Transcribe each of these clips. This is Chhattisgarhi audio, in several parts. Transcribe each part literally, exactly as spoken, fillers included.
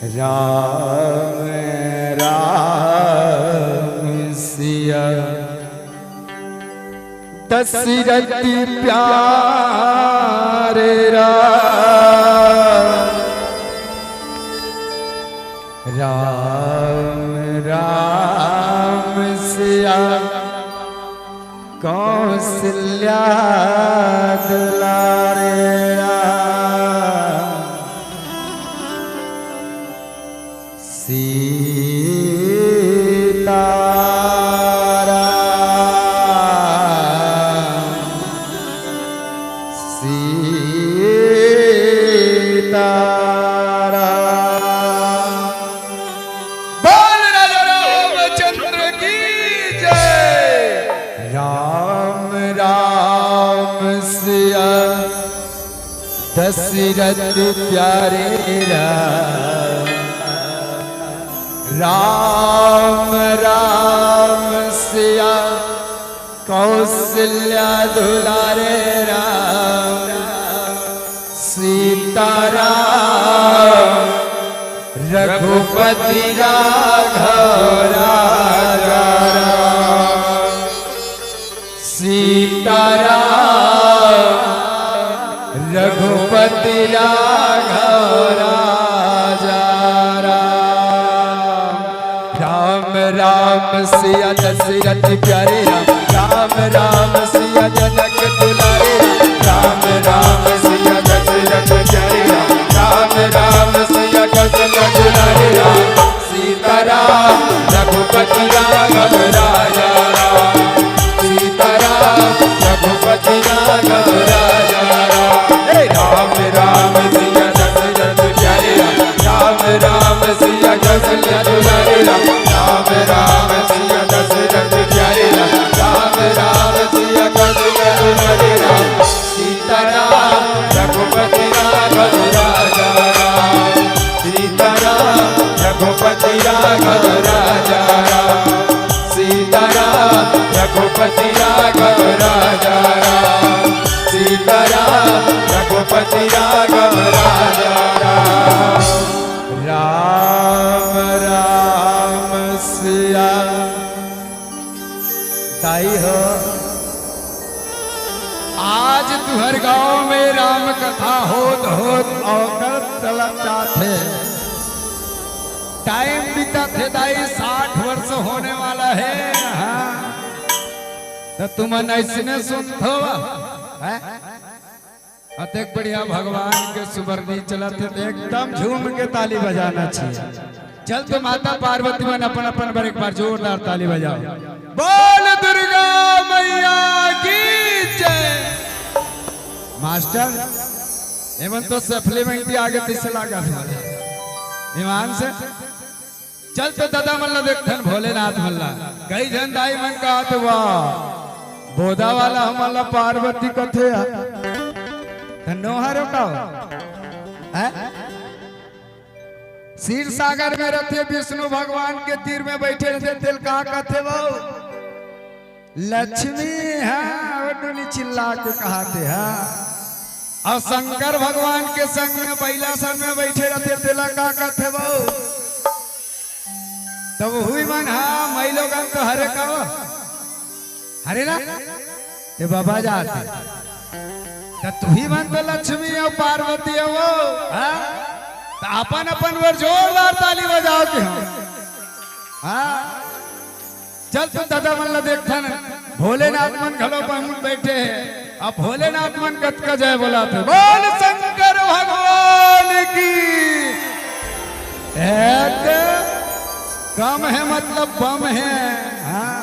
राम राम सिया दशरथ प्यारे राम। राम राम सिया कौशल्या दुलारे राम। सीता राम, सीता राम। बोल राजा रामचंद्र की जय। राम राम सिया दशरथ प्यारे राम। राम राम सिया कौशल्या दुलारे राम। सीता राम रघुपति राघव राजा राम। सीता राम रघुपति राघव राजा राम। राम राम सिया दशरथ प्यारे राम। राम राम सिया जनक दुलारे राम। राम राम सिया दशरथ प्यारे राम। राम राम सिया कौशल्या दुलारे राम। सीता राम रघुपति राघव राजा राम। सीता राम रघुपति राघव राजा राम। हे राम राम सिया दशरथ प्यारे राम। राम राम सिया कौशल्या दुलारे राम। राम राम सिया दशरथ प्यारे राम। राम राम सिया कौशल्या दुलारे राम। सीता राम रघुपति राघव राजा राम। सीता राम रघुपति राघव राजा राम। सीता राम रघुपति राघव राजा राम। सीता राम रघुपति राघव राजा राम। राम राम सिया। दाई हो, आज तुहर गांव में राम कथा होत होत अवकल चलत जात हे। टाइम बीतत हे दाई, साठ वर्ष होने वाला हे। हाँ, तो तुमन ऐसने सुनत हो, हैं? अतेक बढ़िया भगवान के सुबरनी चलत हे, तो एकदम झूम के ताली बजाना चाहिए। चल तो माता पार्वती मन अपन अपन बर एक बार जोरदार ताली बजाओ। बोल दुर्गा मैया की जय। मास्टर, एमन तो सप्लीमेंट्री आगे पीछे लागा था। ईमान से चल तो दादा मन ला देखथन भोलेनाथ मन ला। कई झन दाई मन कहत हे, "वाह, बोदा वाला हमन ला पार्वती कथे यार।" त नोहर का हो? हैं? क्षीर सागर में रथे, विष्णु भगवान के तीर में बैठे रथे, तेला का कथे वो? लक्ष्मी, हाँ, वो टुनी चिल्ला के कहथे, हाँ। अउ शंकर भगवान के संग में बइला सन में बइठे रथे, तेला का कथे वो? तब हुई मन, हाँ, मइलोगन तो हरे का वो? हरे ना? ते बाबा जात हे। त तुही मन तो लक्ष्मी अउ पार्वती हवव, हाँ? त अपन अपन बर जोरदार ताली बजाव के हम। हाँ? चल तो दादा मन ला देखथन, भोलेनाथ मन घलो पहुंच बइठे हे। अब भोलेनाथ मन कतका जय बोलाथे, बोल शंकर भगवान की। ए दे, कम हे मतलब बम हे, हाँ?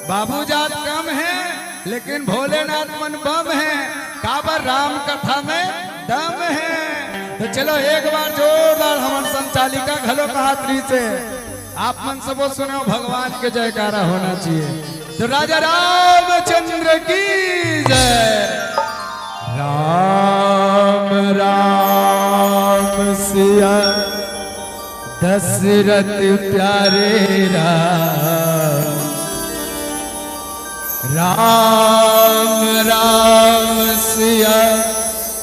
बाबू जात कम हे, लेकिन भोलेनाथ मन बम हे। काबर राम कथा में दम हे। तो चलो एक बार जोरदार हमन संचालिका घलो कहात रहिसे। आप मन सबो सुनव, भगवान के जयकारा होना चाहिए। तो राजा रामचंद्र की जय। राम राम सिया दशरथ प्यारे राम। राम राम सिया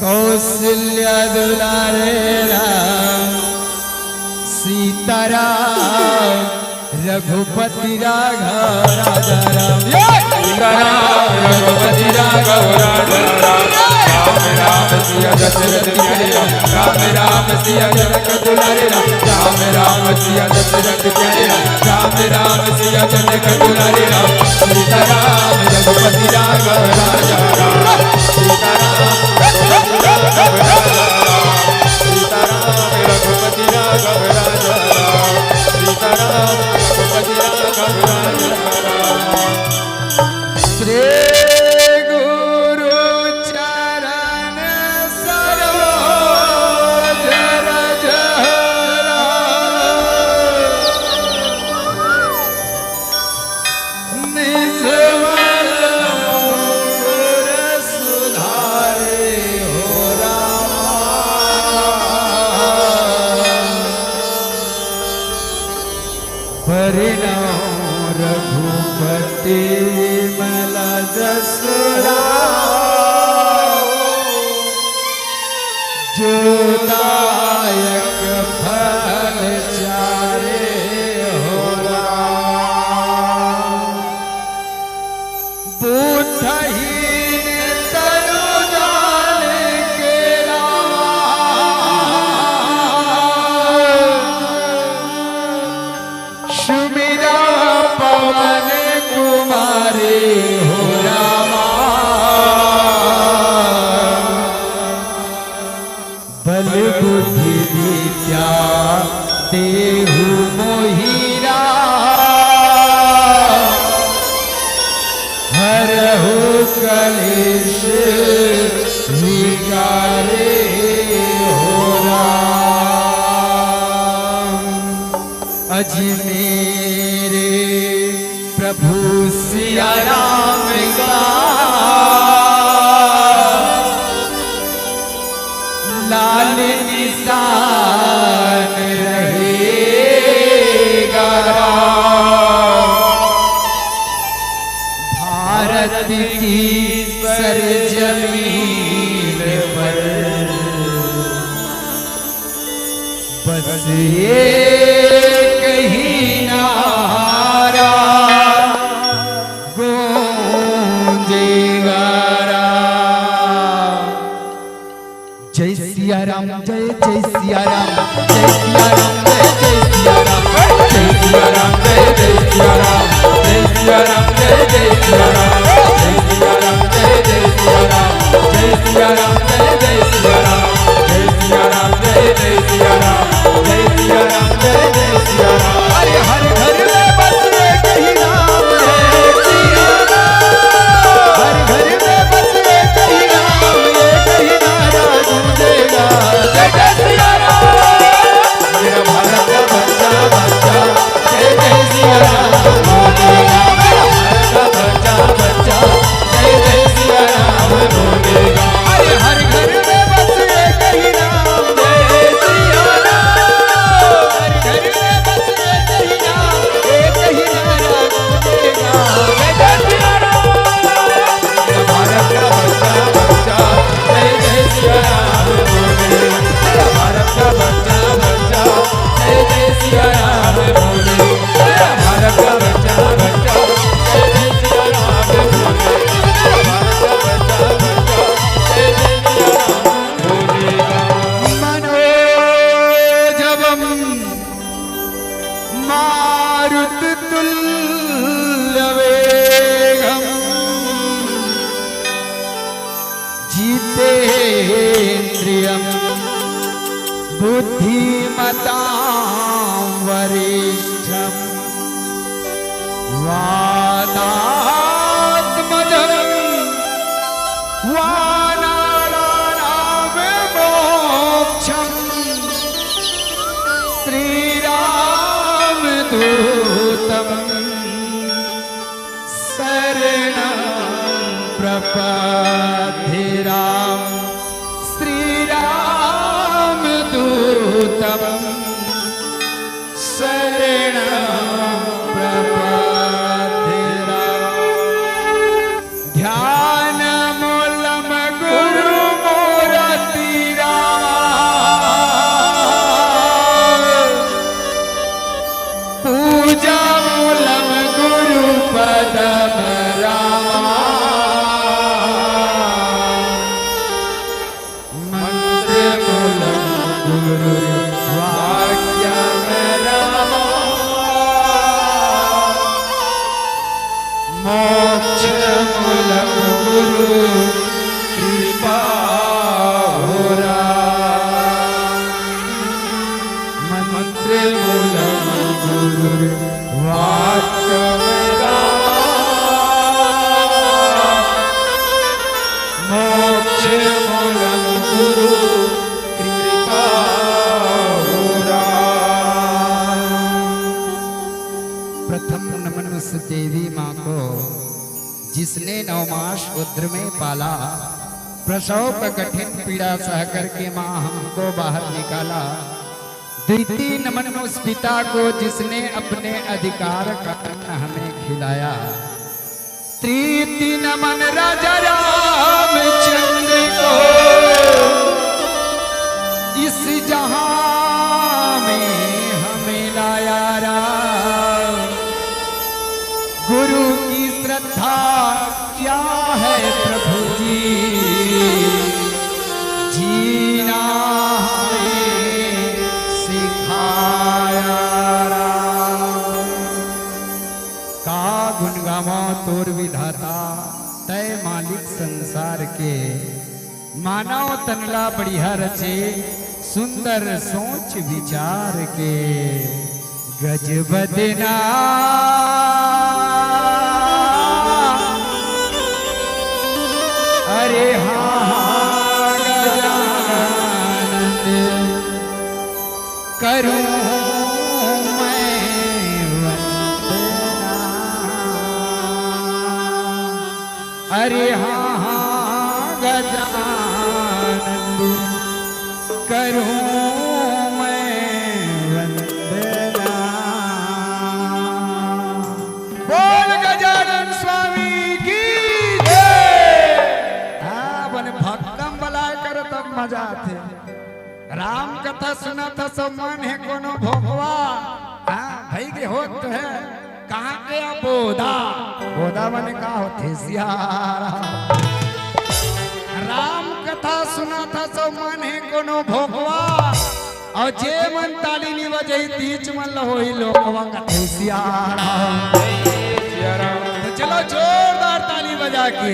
कौशल्या दुलारे राम। सीताराम रघुपति राघव राजा राम। ये! सीताराम रघुपति राघव राजा राम। राम राम सिया दशरथ प्यारे राम। राम राम सिया जनक दुलारे राम। राम राम सिया दशरथ प्यारे राम। राम राम सिया जनक दुलारे राम। सीताराम रघुपति राघव राजा राम। सीताराम रघुपति राघव राजा राम। सीताराम रघुपति राघव राजा राम। सीताराम रघुपति राघव राजा राम। श्री गुरु चरण सरोज रज राम। निज मल मुकुर सुधारे हो रामा। परिणव रघुपति मल जसु राम। जो दायक फल चारे हो राम। बुद्धहीन तनु जान के राम। सुमिरा पवन कुमारे हो रामा। बल बुद्धि विद्या देहु मोहि राम। हरहु कलेश विकारे हो राम। अजमेरे प्रभु सिया राम का लाल निशान रहेगा राम। भारत की सरजमीन पर बस एक ही नारा गूंजेगा राम। जय सिया राम, जय जय सिया राम, जय सिया राम, जय जय सिया राम, जय सिया राम, जय जय सिया राम, जय सिया राम, जय जय सिया राम, जय सिया राम, जय जय सिया राम, जय सिया राम, जय जय सिया राम, जय सिया राम, जय जय सिया राम, जय सिया राम, जय जय सिया राम। अरे हर घर में बस एक ही नाम है सिया राम। हर घर में बस एक ही नाम, एक ही नारा गूंजेगा, जय जय सिया राम। मेरा भारत का बच्चा, बच्चा, जय जय सिया राम बोलेगा। मेरा भारत का बच्चा, बच्चा, जय जय सिया राम बोलेगा। अरे हर घर में बस एक ही नाम, जय सिया राम। हर घर में बस एक ही नाम, एक ही नारा गूंजेगा, जय जय सिया राम। भारत का बच्चा, बच्चा, जय जय सिया राम बोले। भारत का बच्चा, बच्चा, जय जय सिया राम बोले। भारत का बच्चा, बच्चा, जय जय सिया राम बोले। भारत का बच्चा, बच्चा, जय जय सिया राम बोले। मनोजवम मारुततुल्यवेगम् जितेन्द्रियं बुद्धिमतां वरिष्ठम्। वातात्मजं वानराणां मोक्षं श्रीरामदूतं शरणं प्रपद्ये। राम श्रीरामदूतं शरणं प्रपद्ये। राम ध्यानमूलं गुरुमूर्ति राम। पदम रामा। मंत्रमूलं गुरुर्वाक्यं रामा। मोक्षमूलं गुरु कृपा हो राम। मंत्रमूलं गुरुर्वाक्यं राम। मोक्षमूलं गुरु कृपा हो राम। प्रथम नमन उस देवी माँ को, जिसने नौ मास उदर में पाला, प्रसव का कठिन पीड़ा सह करके माँ हमको बाहर निकाला। द्वितीय नमन उस पिता को, जिसने अपने अधिकार का अन्न हमें खिलाया। तृतीय नमन राजा रामचंद्र को, इस जहां में हमें लाया राम। गुरु की श्रद्धा क्या है प्रभु जी, जीना हमें सिखाया राम। का गुण गावंव तोर विधाता, तय मालिक संसार के। मानव तन ला बढ़िया रचे, सुंदर सोच विचार के। गजबदना, अरे हाँ, हाँ, गजानन करूं मैं वंदना। अरे हाँ, हाँ, गजानन करूं मैं वंदना। बोल गजानन स्वामी की जय। हाँ, बने भक्कम बलाय करो तब मजा आथे। राम कथा सुनत हस मन हे कोनो भोगवा। हाँ, भई गे होत हे। कहाँ के आ बोदा? बोदा मने का होथे? सियारा। राम कथा सुनत हस मन हे कोनो भोगवा। अउ जे मन ताली नी बजाही, तीच मन ल होही लोकवा कथे सियारा। तो चलो जोरदार ताली बजा के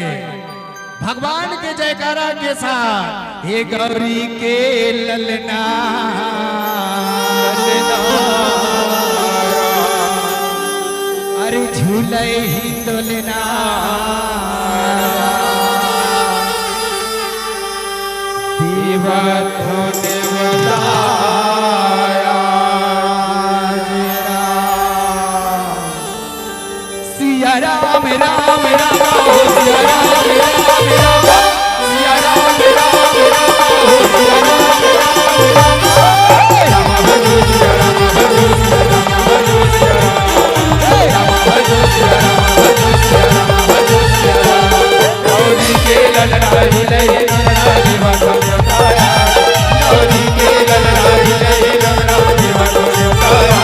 भगवान के जयकारा के साथ, हे गौरी के ललना, अरे झूले ही डोलना, देवत होने वाला सिया राम, राम, राम, ओ सिया राम, राम, राम, सिया राम, राम, राम, ओ सिया राम, राम, राम, राम, भजो सिया राम, भजो सिया राम, भजो सिया राम, हे राम, भजो सिया राम, भजो सिया राम, भजो सिया राम। गौरी के ललना झूले नंदना देवा समझाया, गौरी के ललना झूले नंदना देवा समझाया,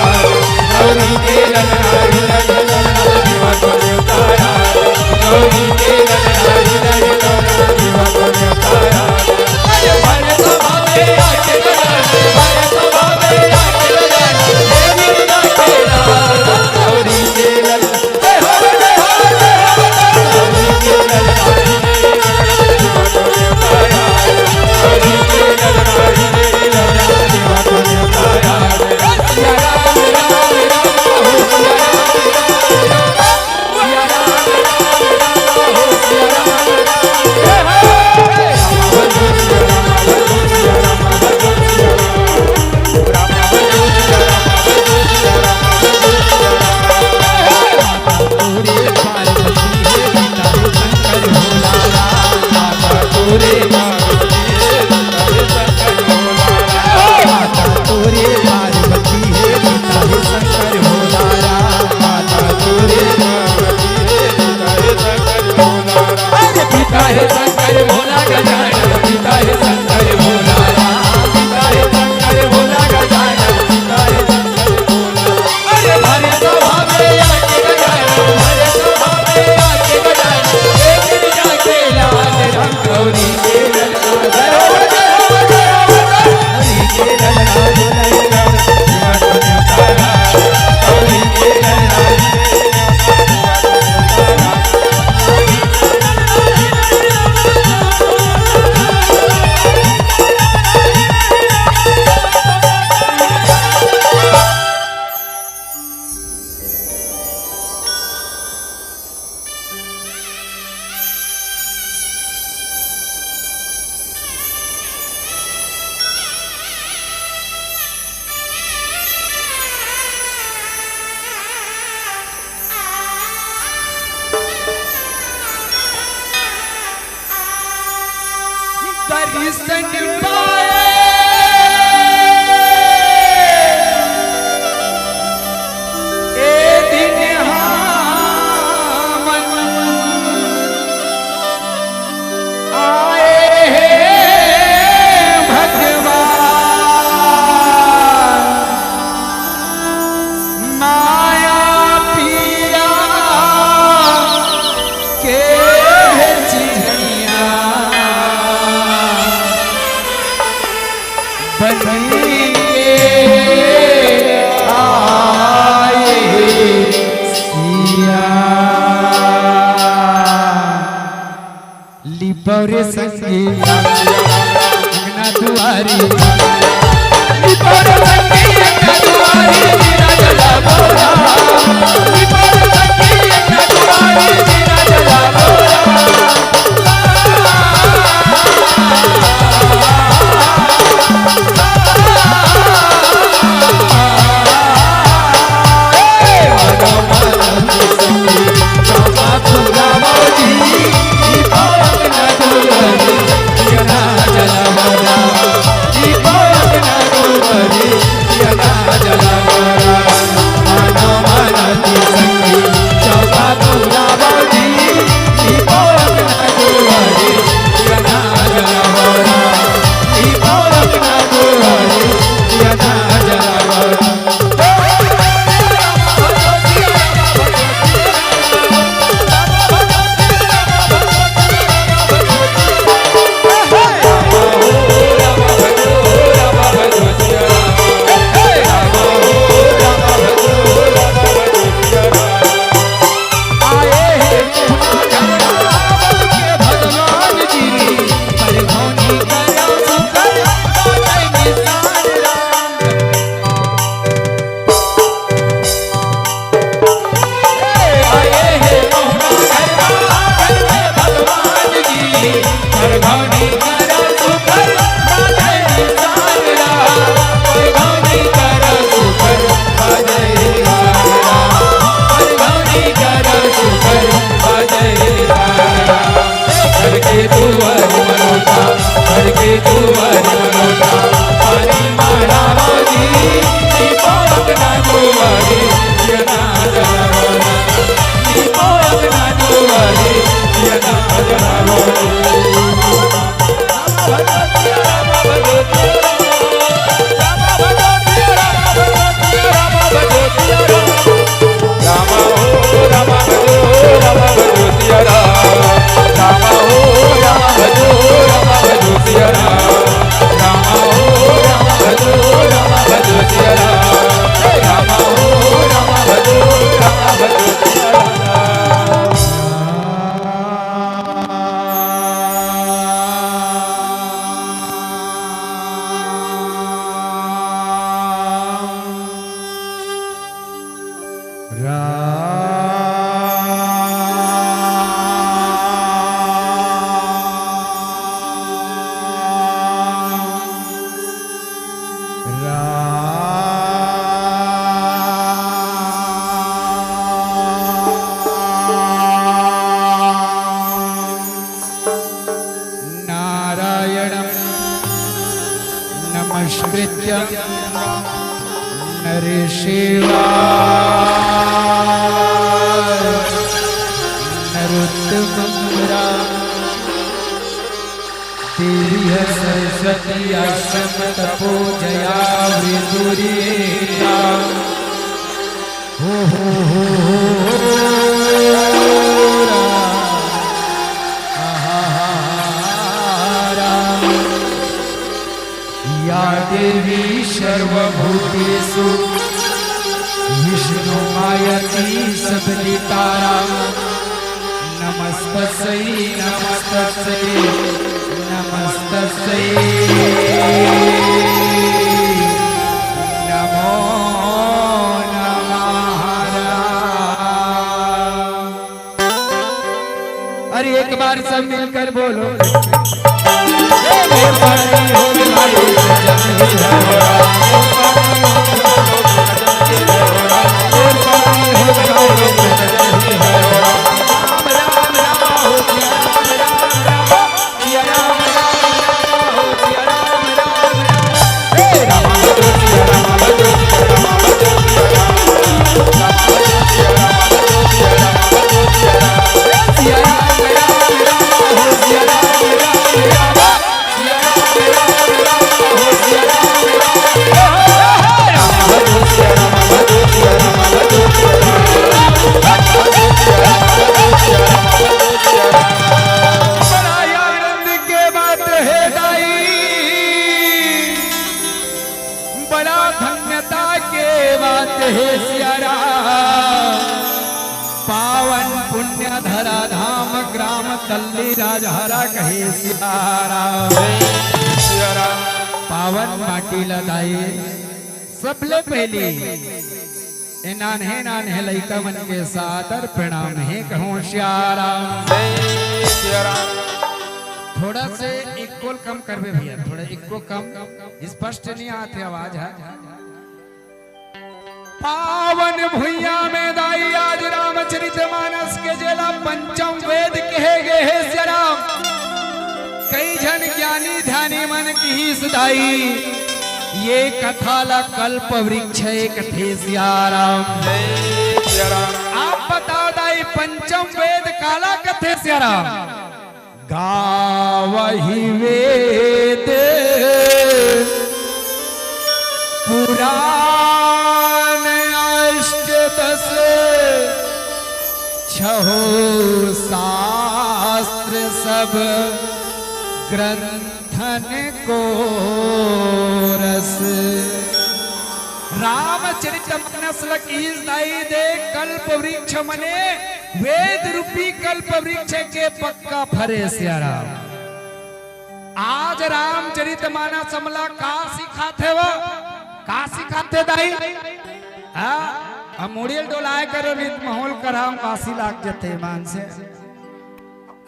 गौरी के ललना झूले नंदना देवा समझाया, गौरी के ललना किसन पाए ए दिन हावन आए हे भगवान। माया पीरा के चिन्हिया बन के आए सिया। लिपौरे संगी अंगना दुआरी, लिपौरे संगी अंगना दुआरी, बिना जला बोला। लिपौरे संगी अंगना दुआरी, बिना जला बोला। नारायणं नमस्कृत्य नरं चैव नरोत्तमं। देवी सरस्वती आश्रम तपो जया वृद्धुरी। हो, हो, हो, हो, हो, राम। आहा, हा, हा, राम। या देवी सर्वभूतेषु विष्णुमायाति शब्दिता। नमस्तस्यै, नमस्तस्यै, नमस्तस्यै। नमो नमः। अरे, एक बार सब मिलकर बोलो। सिया राम। पावन पुण्य धरा धाम ग्राम तल्ली राजहरा कहे सिया राम। पावन माटी ला दाई सबले पहली ए नान्हे नान्हे लइका मन के सादर प्रणाम हे कहूँ सिया राम। थोड़ा से इक्वल कम करबे भैया, थोड़ा इक्वल कम, स्पष्ट नहीं आते आवाज है। पावन भुइयां में दाई आज रामचरित मानस के जेला पंचम वेद कहे गे हे सिया राम। कई झन ज्ञानी ध्यानी मन किहिस दाई, ये कथा ला कल्प वृक्ष कथे सिया राम। आप बताओ दाई, पंचम वेद काला कथे सिया राम? गावहि वेद पुराण अष्ट दस, छहो शास्त्र सब ग्रंथन को रस। रामचरित मानस ल किहिस दाई दे कल्प वृक्ष मने वेद रूपी कल्प वृक्ष के पक्का फरे सिया राम। आज रामचरित मानस हमला का सिखाथे वो? का सिखाथे दाई? हाँ? अब मुड़िल डोलाए करो नित माहौल कराम काशी लाग जथे मान से।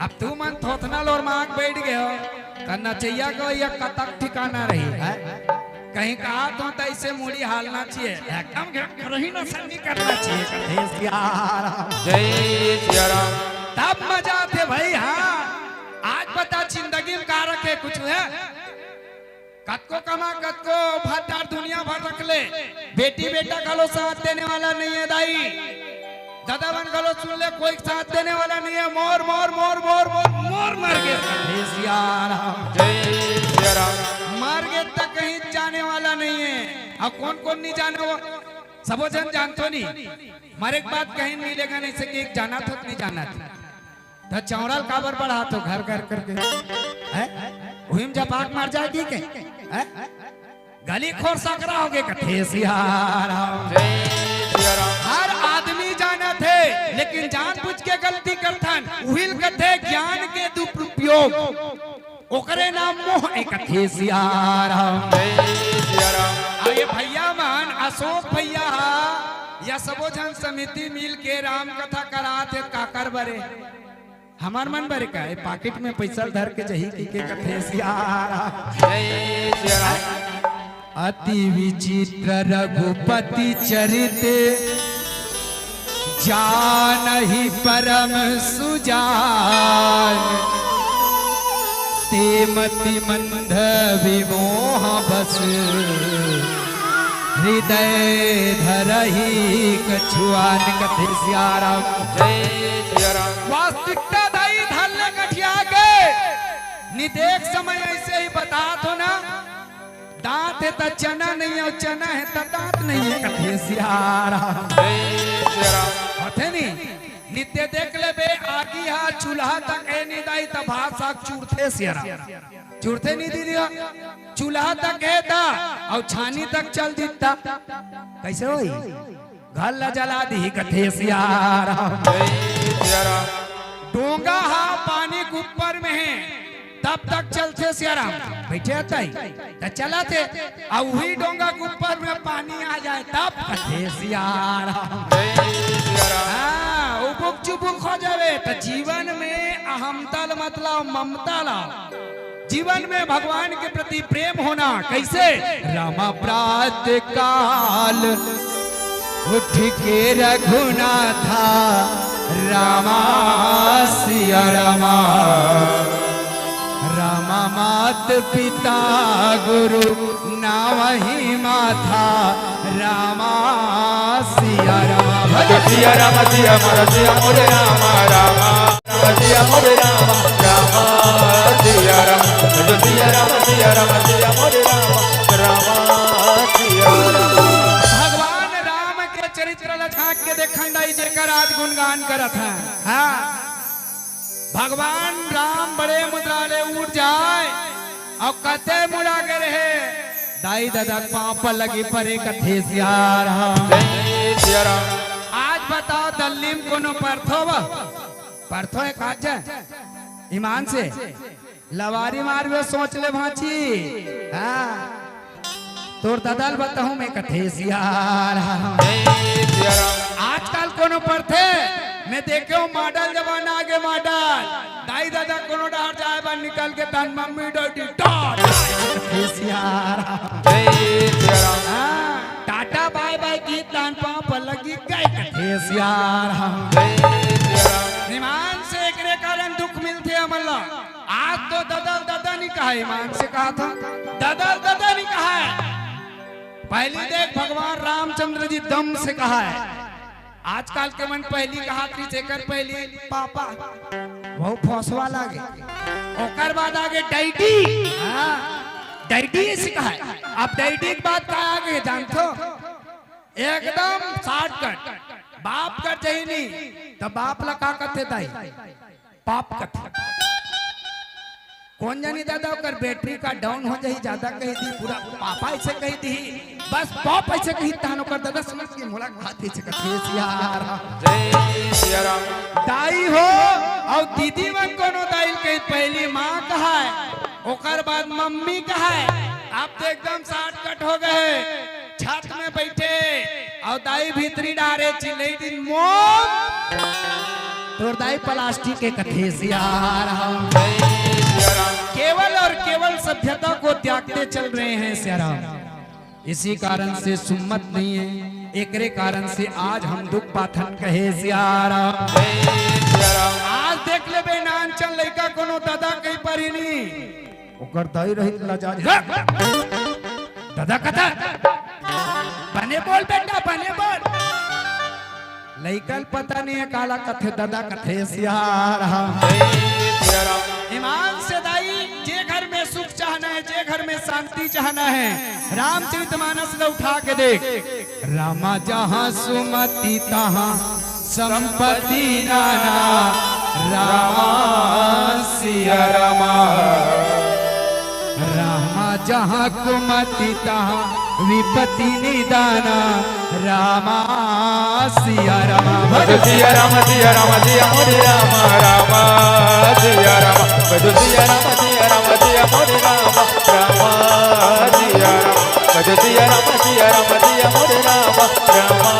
अब तू मन थोथना लोर मांग बैठ गए हो, त नचैया को ये कतक ठिकाना रही है। कहीं कहा तो तैसे मुड़ी हालना चाहिए, एकदम घरही ना संगी करना चाहिए। कहे सिया राम। जय सिया राम। तब मजा आथे भाई। हाँ, आज बता जिंदगी में का रखे कुछ है? कतको कमा, कतको भत्ता दुनिया भर रख ले, बेटी बेटा घलो साथ देने वाला नहीं है दाई। दादा मन घलो सुन ले, कोई साथ देने वाला नहीं है। मोर, मोर, मोर, मोर, मोर, मोर मर गे। हे सिया राम। जय सिया राम। मर गे त कहीं जाने वाला नहीं है। अब कौन कौन नहीं जाने वो? सबो झन जानथो नहीं। मरे के बाद कहीं मिलेगा नहीं से कि एक जाना था, नहीं जाना था। त चौड़ल काबर बढ़ाथो घर घर करके? हैं? उही में जपाक मर जाए कि के? हैं? गली खोर सकरा होगे कथे सिया राम। जय सिया राम। हर आदमी जानत हे, लेकिन जानबूझ के गलती करथन। उहिल कथे ज्ञान के दुरुपयोग, ओकरे नाम मोह ए कथे सिया राम। जय सिया राम। अब ये भैया मन, अशोक भैया हा, या सबो झन समिति मिल के राम कथा करात हे, काकर बरे? हमर मन बर का ए पाकिट में पैसा धर के जही कि के कथे सिया राम। जय सिया राम। अति विचित्र रघुपति चरित, जानहि परम सुजान। ते मति मंद विमोह बस, हृदय धरहि कछुआन। कथे सिया राम। जय सिया राम। वास्तविकता दाई धर ले गठिया के, नित एक समय ऐसे ही बतात हो ना, दांत हे त चना नहीं हे, चना हे त दांत नहीं हे। कथे सिया राम। जय सिया राम। होथे नी, नित्य देख लेबे, आगी हा चूल्हा तक ए नी दाई त भात साग चूरथे सिया राम। चूरथे नी दीदी हा? चूल्हा तक हे ता, अउ छानी तक चल दिता। कैसे होई? घर ला जला दिही कथे सिया राम। जय सिया राम। डोंगा हा पानी के ऊपर में हे, तब तक चलथे सिया राम। बैठे हताई, त चलत हे, अउ उही डोंगा के ऊपर में पानी आ जाए, तब कथे सिया राम। जय सिया राम। हाँ, उबुक चुबुक हो जावे, त जीवन में अहमता ल मतलब ममता ला, जीवन में भगवान के प्रति प्रेम होना। कैसे? रामा प्रात काल उठ के रघुनाथा, रामा सिया रामा। रामा मात पिता गुरु नावहि माथा, रामा सिया रामा। भज सिया रामा, सिया मोर, सिया मोर रामा, रामा। रामा सिया मोर रामा, रामा सिया रामा। भज सिया रामा, सिया रामा, सिया मोर रामा, रामा सिया रामा। भगवान राम के चरित्र ल झांक के देखन दाई, जेकर आज गुणगान करत हे। हाँ। भगवान राम बड़े मुद्रा ले उठ जाए अउ कते मुड़ा गे रहे, दाई ददा के पाँव पर लगी परे कथे सिया राम। जय आज बताओ, दल्ली म कोनो परथो बा? परथो हे का झन? ईमान से लवारी मारबे, सोच ले भांची। हाँ, तोर ददा ल बताहूं मैं कथे सियाराम। आजकल कोनो परथे? मैं देखे हूं, मॉडल जमाना आगे, मॉडल। दाई ददा कोनो डहर जाए बर निकल के तहन मम्मी डैडी टा, टा, कथे सियाराम। हाँ, टाटा बाय बाय किही तहन पांव पल्ला गिर गे, कथे सियाराम। ईमान से एकरे कारण दुख मिलथे हमन ला। आज तो ददा ददा नी कहाय, ईमान से कहाथंव, ददा ददा नी कहाय। पहिली देख, भगवान रामचंद्र जी दम से कहाय। आजकल के मन पहिली कहात रहिस, एकर पहिली पापा, वहू फौसवा लागे। ओकर बाद आगे डैडी, हाँ, डैडी अइसे कहाय। अब डैडी के बाद का आगे जानथो? एकदम शॉर्टकट। बाप कर चाही नी, त बाप ला का कथे दाई? पाप कथे। कोन जानी दादा, ओकर बैटरी का डाउन हो जाही, जादा कहि दिही, पूरा पापा अइसे कहि दिही, बस पाप अइसे कहि, तहन ओकर ददा समझ गे, मोला कहाथे अइसे कथे सियाराम। जय सियाराम। दाई हो अउ दीदी मन कोनो दाई ल कही, पहिली माँ कहाय, ओकर बाद मम्मी कहाय। अब तो एकदम शॉर्टकट हो गे हे। छत में बइठे अउ दाई भीतरी डारे चिल्लई दिन मोम। तोर दाई प्लास्टिक के कथे सियाराम। केवल और केवल सभ्यता को त्यागते चल रहे हैं सियाराम। इसी कारण से सुम्मत नहीं है, एकरे कारण से आज हम दुख पाथन कहे सियाराम। आज देख लेबे, नानचन लइका कोनो ददा कहि पारही नी। ओकर दाई रहित लजा, "हे! ददा कथा, बने बोल बेटा, बने बोल।" लइका ल पता नहीं हे काला कथे ददा, कथे सियाराम। ईमान से दाई, जे घर में सुख चाहना है, जे घर में शांति चाहना है, रामचरितमानस ल उठा के देख। रामा जहाँ सुमति तहाँ संपत्ति नाना, रामा सिया रामा। रामा जहाँ कुमति तहाँ विपत्ति निदाना, रामा सिया रामा। भज सिया राम, सिया राम, सिया मोरे रामा, रामा सिया राम। भज सिया राम, सिया राम, सिया मोरे रामा, रामा सिया राम। भज सिया राम, सिया राम, सिया मोरे रामा, रामा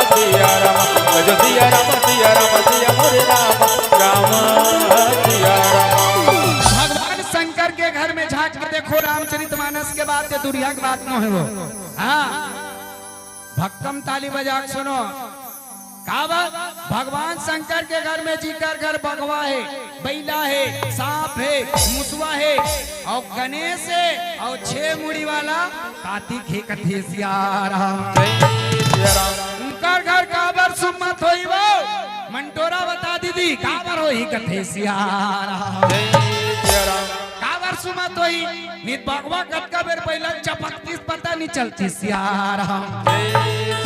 सिया राम। भज सिया राम, सिया राम, सिया मोरे रामा, रामा सिया राम। भगवान शंकर के घर में झांक के देखो, रामचरितमानस के बात या दुरिहा के बात नो हे वो। हाँ, भक्कम ताली बजा के सुनो। का बात? भगवान शंकर के घर में, जिकर घर बगवा हे, बइला हे, सांप हे, मुसवा हे, अउ गणेश हे, अउ छे मुड़ी वाला कार्तिक हे, कथे सिया राम। जय सिया राम। उनकर घर काबर सुम्मत होही वो? मंटोरा बता दीदी, काबर होही, कथे सिया राम। जय सिया राम। काबर सुम्मत होही? नित बगवा कतका बेर बइला ल चपकतिस, पता नइ चलतिस सिया राम। जय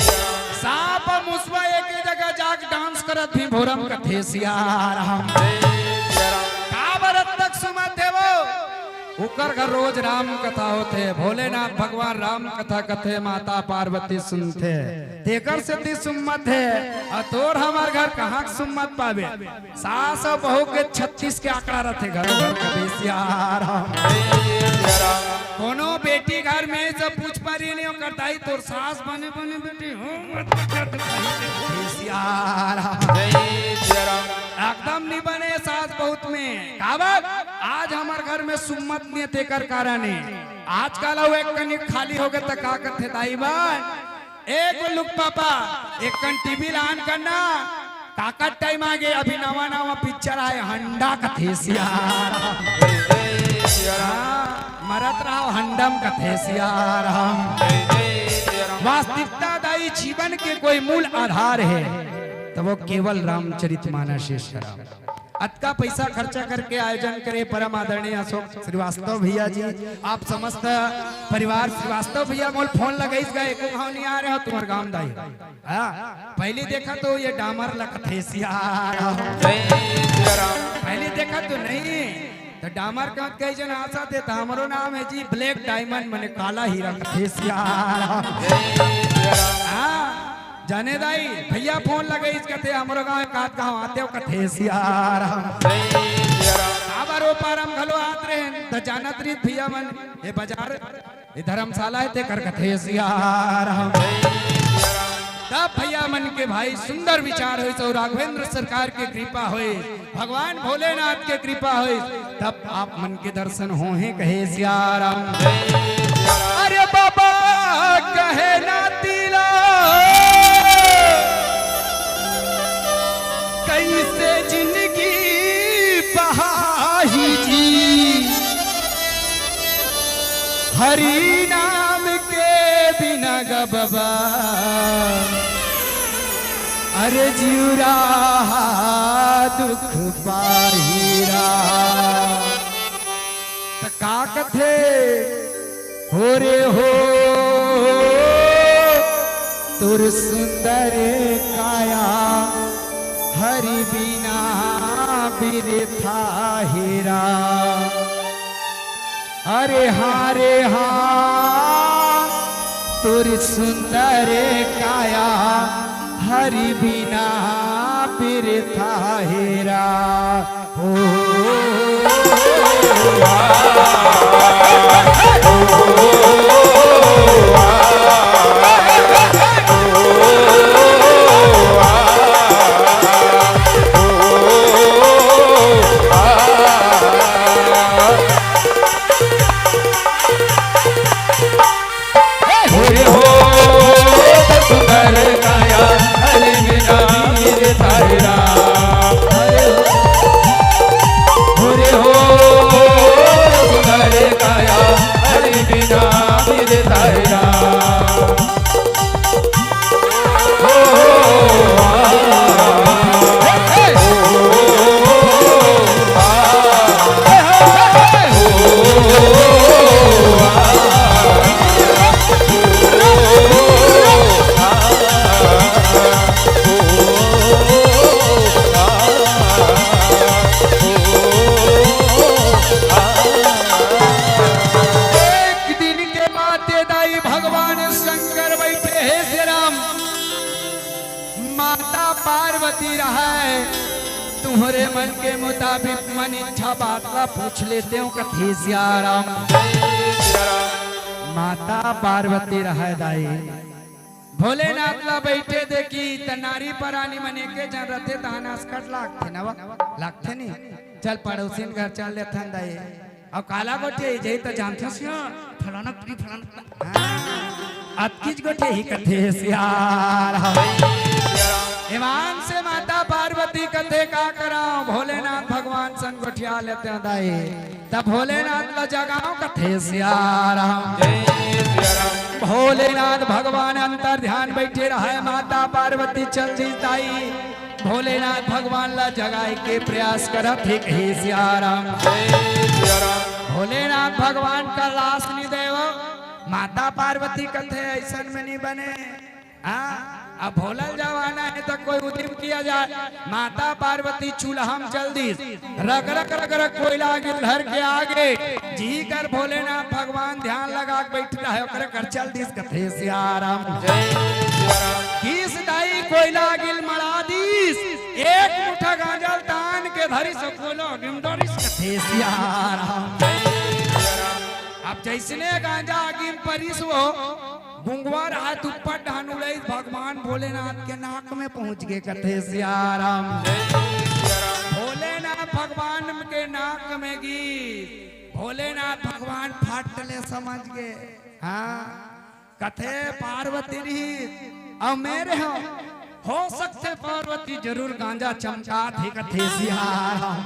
सिया राम। सांप अउ मुसवा एके जगह जाके डांस करत भी भोरम, कथे सिया राम। जय सिया राम। काबर अतक सुम्मत हे वो? ओकर घर रोज राम कथा होथे, भोलेनाथ भगवान राम कथा कथे, माता पार्वती सुनथे, तेकर सेती सुम्मत हे। अउ तोर हमर घर कहाँ के सुम्मत पाबे? सास अउ बहू के छत्तीस के आंकड़ा रथे, घरो घर कथे सिया राम। कोनो बेटी घर में सब पूछ पारी नहीं, ओकर दाई तोर सास बने बने बेटी हो, मत कर दे। सिया राम। एकदम नहीं बने सास बहुत में। काबर? आज हमर घर में सुम्मत नहीं हे, तेकर कारण हे। आजकल अउ एक कनिक खाली होगे त का कथे दाई बन? ए गोलुक पापा, एक कन टीवी ल on करना। काकर टाइम आगे, अभी नवा नवा पिक्चर आए हंडा, कथे सिया राम। हाँ, मरत रहो हंडम, कथे सिया राम। वास्तविकता दाई, जीवन के कोई मूल आधार हे त वो केवल रामचरित मानस हे सिया राम। अतका पैसा खर्चा करके आयोजन करे परम आदरणीय अशोक श्रीवास्तव भैया जी, आप समस्त परिवार श्रीवास्तव भैया मोल फोन लगाइस गा, एको घाव नहीं आ रहे हो तुम्हार गांव दाई। हाँ, पहिली देखा तो ये डामर ल कथे सिया राम। जय सिया राम। पहिली देखा तो नहीं, त डामर कहत कई जन आसा थे, त हमरो नाम हे जी ब्लैक डायमंड, मने काला हीरा, कथे सिया राम। जय सिया राम। हाँ, जाने दाई, भैया फोन लगइस कथे, "हमरो गाँव एकाध गाँव आतेव," कथे सियाराम। काबर ओ पार हम घलो आत रहेन, त जानत रहिस भैया मन, ए बाजार, ए धर्मशाला हे, तेकर कथे सियाराम। तब भैया मन के भाई सुंदर विचार होइस अउ राघवेंद्र सरकार के कृपा होइस, भगवान भोलेनाथ के कृपा होइस, तब आप मन के दर्शन होहे कहे सियाराम। अरे बाबा कहे नाती ला, कइसे जिंदगी पहाही जी, हरि नाम के बिना ग बाबा, अरे जिउरा दुख पाही रा। त का कथे? हो रे हो, तोर सुंदर काया हरि बिना बिरथा हे रा। अरे हाँ रे हाँ, तोर सुंदर काया हरि बिना बिरथा हे रा। एक दिन के बात ए दाई, भगवान शंकर बइठे हे सियाराम, माता पार्वती रहय, तुंहरे मन के मुताबिक मन इच्छा बात ला पूछ लेतेव कथे सियाराम। माता पार्वती रहय दाई, भोलेनाथ ला बइठे देखिस त नारी परानी मन एके झन रथे, तहान असकट लागथे न वा, लागथे नी। चल पड़ोसिन घर चल लेथन दाई। अउ काला गोठियाही, जही त जानथस न, फलाना पीढ़ी फलाना। हाँ, अतकीच गोठियाही कथे सियाराम। ईमान से माता पार्वती कथे का करंव, भोलेनाथ भगवान सन गोठिया लेतेव दाई। त भोलेनाथ ला जगांव कथे सियाराम। भोलेनाथ भगवान अंतर ध्यान बइठे रहय, माता पार्वती चल दिस दाई। भोलेनाथ भगवान ला जगाय के प्रयास करत हे कहे सियाराम। भोलेनाथ भगवान कइलास नी देव, माता पार्वती कथे अइसन में नी बने। हाँ, अब भोलल जवाना हे त कोई उदिम किया जाय। माता पार्वती चूल्हा म चल दिस, रग रग रग रग कोइला गिल धर के आगे, जिही कर भोलेनाथ भगवान ध्यान लगा के बइठे रहय, ओकरे कर चल दिस कथे सियाराम। किस दाई कोइला गिल मड़ा दिस, एक मुठा गांजा ल तान के धरिस, कोइला गिल डरिस कथे सियाराम। अब जइसने गांजा आगी म परिस वो, गुंगवा रहय त ऊपर डहन उड़इस, भगवान भोलेनाथ के नाक में पहुंच गे कथे सियाराम। भोलेनाथ भगवान के नाक में गिस, भोलेनाथ भगवान फट ले समझ गे। हाँ, कथे पार्वती रहिस अउ मैं रहेंव, हो सकथे पार्वती जरूर गांजा चमकात हे कथे सियाराम।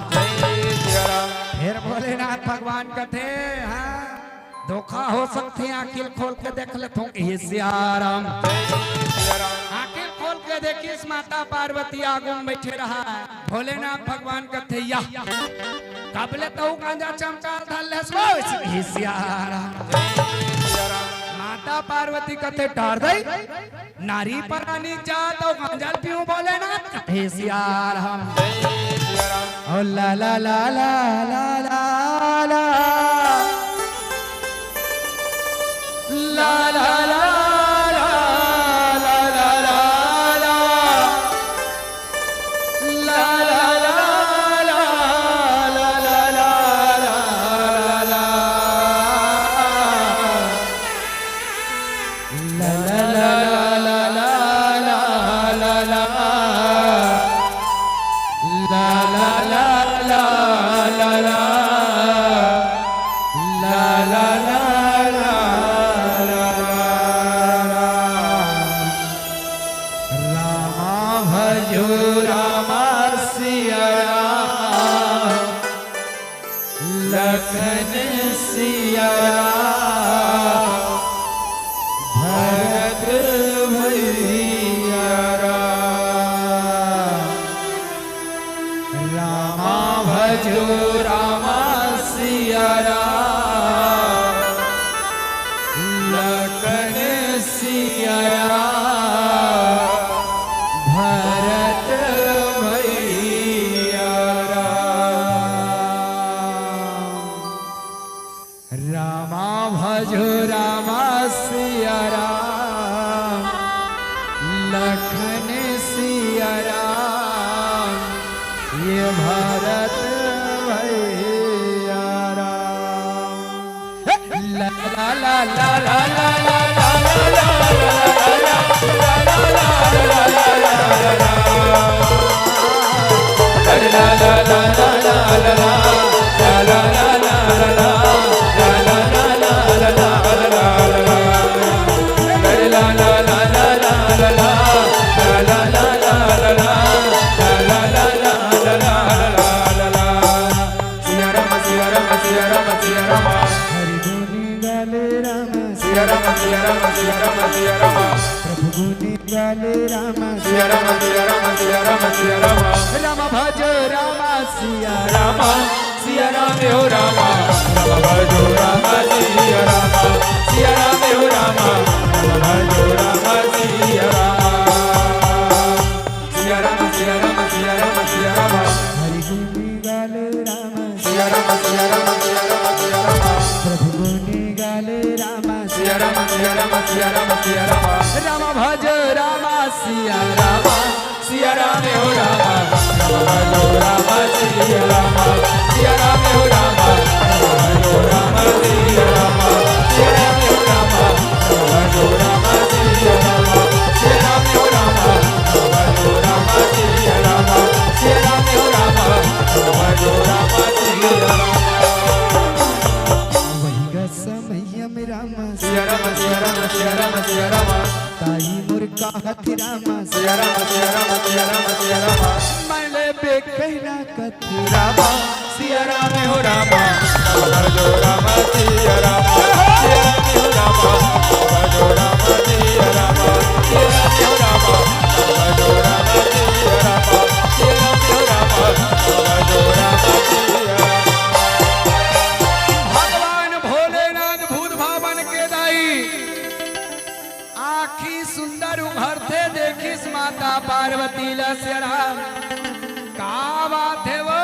फेर भोलेनाथ भगवान कथे, हाँ, धोखा हो सकथे, आँखी ल खोल के देख लेथों कहे सियाराम। आँखी ल खोल के देखिस, माता पार्वती आगू म बइठे रहय। भोलेनाथ भगवान कथे, या कब ले तहूँ गांजा चमकाय ल धर लेस वो कहे सियाराम। माता पार्वती कथे, टार दई, नारी परानी जात अउ गांजा ल पीहूं भोलेनाथ कथे सियाराम। ओ ला ला ला ला ला ला ला। ला ला ला ला ला ला ला। ला ला ला ला ला ला ला ला ला ला ला ला। रामा भजो रामा सिया राम, लखन सिया राम, भरत भैया राम। रामा भजो रामा सिया राम, लखन सिया राम, भरत भैया राम। रामा भजो रामा सिया राम, लखन सिया राम, ये भरत भैया राम। ला ला ला ला ला ला ला ला ला ला ला ला ला ला ला ला ला। सिया राम, सिया राम, सिया राम, सिया राम। हरि गुण गाले राम। सिया राम, सिया राम, सिया राम, सिया राम। प्रभु गुण गाले राम। सिया राम, सिया राम, सिया राम, सिया राम। राम भजो राम सिया राम। सिया राम हो राम। राम भजो राम सिया राम। सिया राम हो राम। राम भजो राम सिया राम। सिया राम, सिया राम, सिया राम, सिया राम। हरि गुण गाले राम। सिया राम, सिया राम, सिया राम, सिया राम। प्रभु गुण गाले राम। सिया राम, सिया राम, सिया राम, सिया राम। राम भजो राम सिया राम। सिया राम हो राम। राम भजो राम सिया राम। सिया राम हो राम। राम भजो राम सिया राम। सिया राम हो राम। राम भजो राम सिया राम। सिया राम हो राम। राम भजो राम सिया राम। सिया राम हो राम। राम भजो राम सिया राम। वही गा समैया में राम। सिया राम, सिया राम, सिया राम, सिया राम। ताई मोर कहत राम। सिया राम, सिया राम, सिया राम, सिया राम। मैं ले बेकैना कथे राम। सिया राम हो राम। राम भजो राम सिया राम। सिया राम हो राम। राम भजो राम सिया राम। सिया राम हो राम। राम भजो राम सिया राम। सिया राम हो राम। राम भजो राम सिया राम। भगवान भोलेनाथ भूत भावन के दाई आँखी सुंदर उभरथे, देखिस माता पार्वती ला सिया राम। का बात हे वो,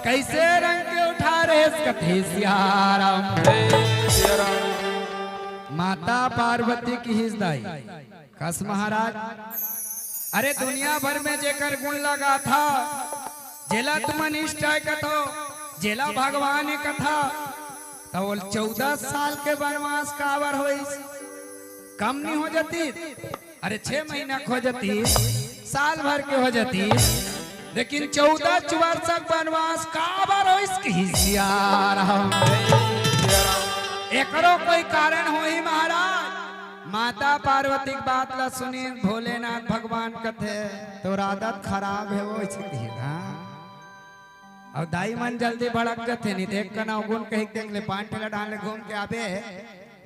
कइसे रंग के उठा रहेस? कथे सिया राम। सिया राम। माता पार्वती किहिस दाई, कस महाराज, अरे दुनिया भर में जेकर गुण ल गाथा, जेला तुमन इष्ट हे कथो, जेला भगवान हे कथा, त ओला चौदह साल के बनवास काबर होइस? कम नइ हो जातिस? अरे छह महीना के हो जातिस, साल भर के हो जातिस, लेकिन चौदह वर्ष के बनवास काबर होइस किहिस सिया राम। एकरो कोई कारण होही महाराज। माता पार्वती के बात ला सुनिस भोलेनाथ भगवान, कथे तोर आदत खराब हे, वो अइसे किहिस ना। अउ दाई मन जल्दी भड़क जथे, नइ देख कन अवगुण कहिके देख ले, पान ठेला डाल ले घूम के आबे,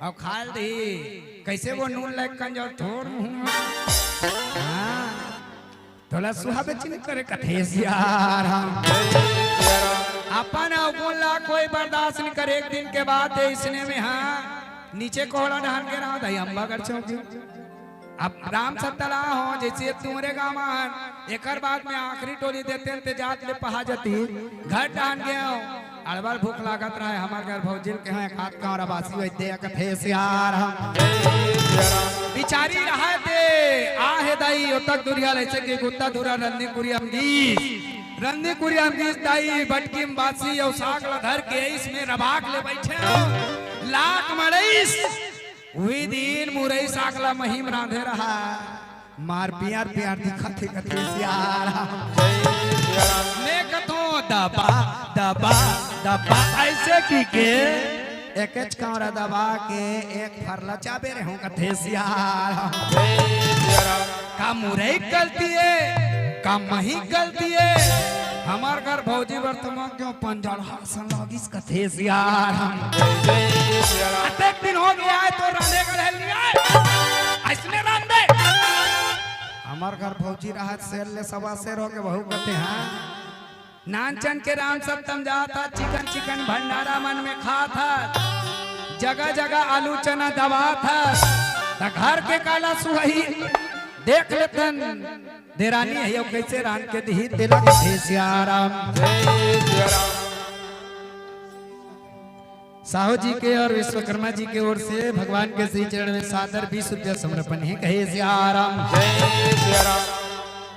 अउ खाल दी, कइसे वो नून लाइक कन जाओ थोर मुँह। हाँ, तोला सुहाबे चिन्ह करे कथे सिया राम। अपन अवगुण ला कोई बर्दाश्त नइ करे, एक दिन के बात हे, अइसने में हाँ, नीचे कोहड़ा डहन के रहा दाई अम्बागढ़ चौक जी। अब राम सत्ता ला हो, जइसे तुमरे गाँव मन, एकर बाद में आखिरी टोली देतेन ते जात ले पहा जातिस, घर डाहन गेंव, अड़बड़ भूख लागत रहय, हमर घर भौजी ल कहेंव, एक हाथ कांवरा बासी वही दे, कथे सिया राम। बिचारी रहय ते, आहे दाई, ओतक दुरिहा लइसे के गुत्ता धुरा रंदी कुरिया म गीस, रंदी कुरिया म गीस दाई, बटकी म बासी अउ साग ला धर के अइस में रबाक ले बइठे, लाक मड़इस, उही दिन मुरई साग ला मही म रांधे रहय। मार पियर पियर दिखत हे कथे सियाराम। मैं कथों दबा दबा दबा, अइसे कहिके एकेच कौंरा दबा के एक फरला चाबे रेहेंव कथे सियाराम। का मुरई गलती हे, का मही गलती हे? हमर घर भौजी बर त मैं क्यों पंजड़हा असन लागिस कथे सियाराम। अतेक दिन होगे आय तो रांधे गढ़े ल नइ आय, अइसने रांध दे। हमर घर भौजी रहत सेर ले सवा सेर होगे बहू कथे, हाँ। नानचन के राम सप्तम जात हस, चिकन चिकन भंडारा मन में खात हस, जगह जगह आलू चना दबात हस, त घर के काला सुहाई देख लेथन। देरानी हे, अउ कइसे रांध के दिही, तेला कथे सियाराम। साहू जी के अउ विश्वकर्मा जी के ओर से भगवान के श्री चरण में सादर बीस रुपया समर्पण हे, कहे सियाराम।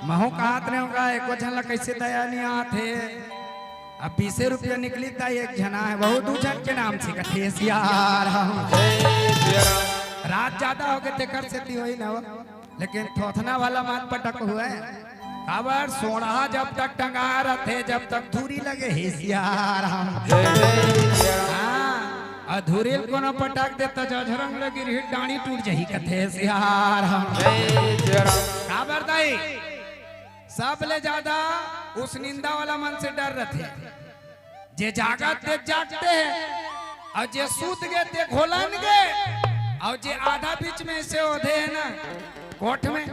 महूं कहत रेहेंव का, एको झन ला कइसे दया नइ आत हे। अब बीसे रुपया निकलिस त एक झना हे, वहू दू झन के नाम से कथे सियाराम। रात जादा होगे तेकर सेती होही न वो। लेकिन थोथना वाला मत पटक हुए। काबर सोंड़हा जब तक टंगाय रथे, जब तक धूरी लगे हे सियाराम। हाँ, अउ धूरी ल कोनो पटक दे त जझरंग लगी रही, डांड़ी टूट जही कथे सियाराम। काबर दाई, सबले जादा उसनिंदा वाला मन से डर रथे। जे जागत ते जागते हे, अउ जे सूत गे ते घोलन गे, अउ जे आधा बीच में से ओधे हे ना कोठ में,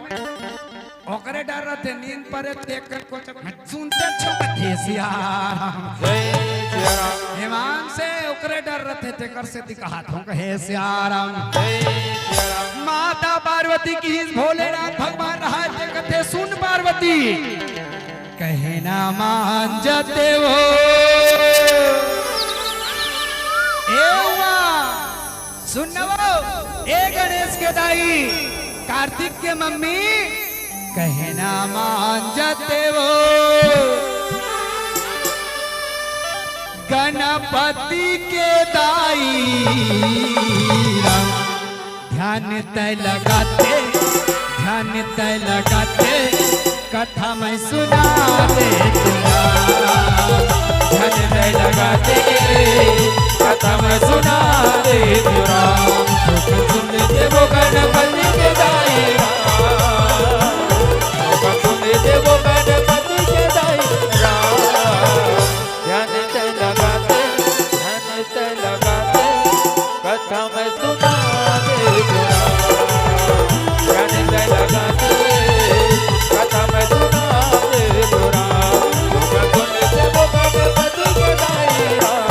ओकरे डर रथे, नींद परे ते कर को चक-, सुनते छो कथे सियाराम। ईमान से ओकरे डर रथे, तेकर सेती कहत हों कहे सियाराम। माता पार्वती कहिस, भोलेनाथ भगवान रहय ते कथे, सुन पार्वती, कहे ना मान जाते वो। ए उमा, सुन न वो, ए गणेश के दाई, कार्तिक के मम्मी, कहे ना मान जाते वो। गणपति के दाई राम, ध्यान तैं लगाते, ध्यान तैं लगाते, कथा मैं सुना देत राम। ध्यान तैं लगाते, कथा मैं सुना देत राम। सुख सुन देबो गणपति के दाई राम। सुख सुन देबो गणपति के दाई राम। ध्यान तैं लगाते, ध्यान तैं लगाते, कथा मैं सुना देत राम। ध्यान तैं लगाते, कथा मैं सुना देत राम। सुख सुन देबो गणपति के दाई राम।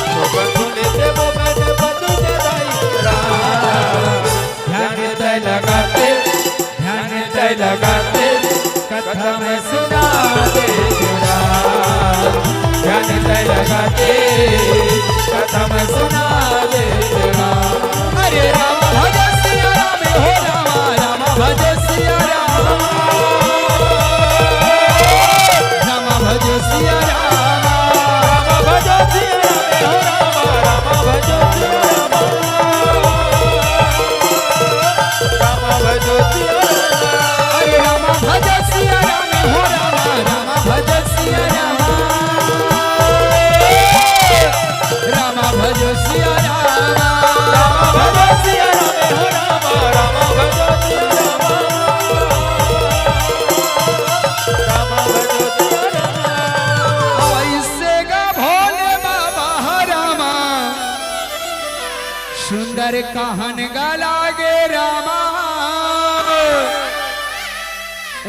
सुख सुन देबो गणपति के दाई राम। ध्यान तैं लगाते, ध्यान तैं लगाते, कथा मैं सुना देत राम। ध्यान तैं लगाते, कथा मैं सुना देत राम। अरे राम भज सिया राम, हो राम, राम भज सिया राम। राम भज सिया राम, राम भज सिया राम, हो राम, राम भज सिया राम। राम भजो सिया राम। अरे राम भज सिया राम, हो राम, राम भज सिया राम। राम भज सिया राम। राम भज सिया राम, हो राम, राम भज सिया राम। राम भज सिया राम। अइसे गा भोले बाबा, हो राम। सुंदर कहन गा लागे रामा,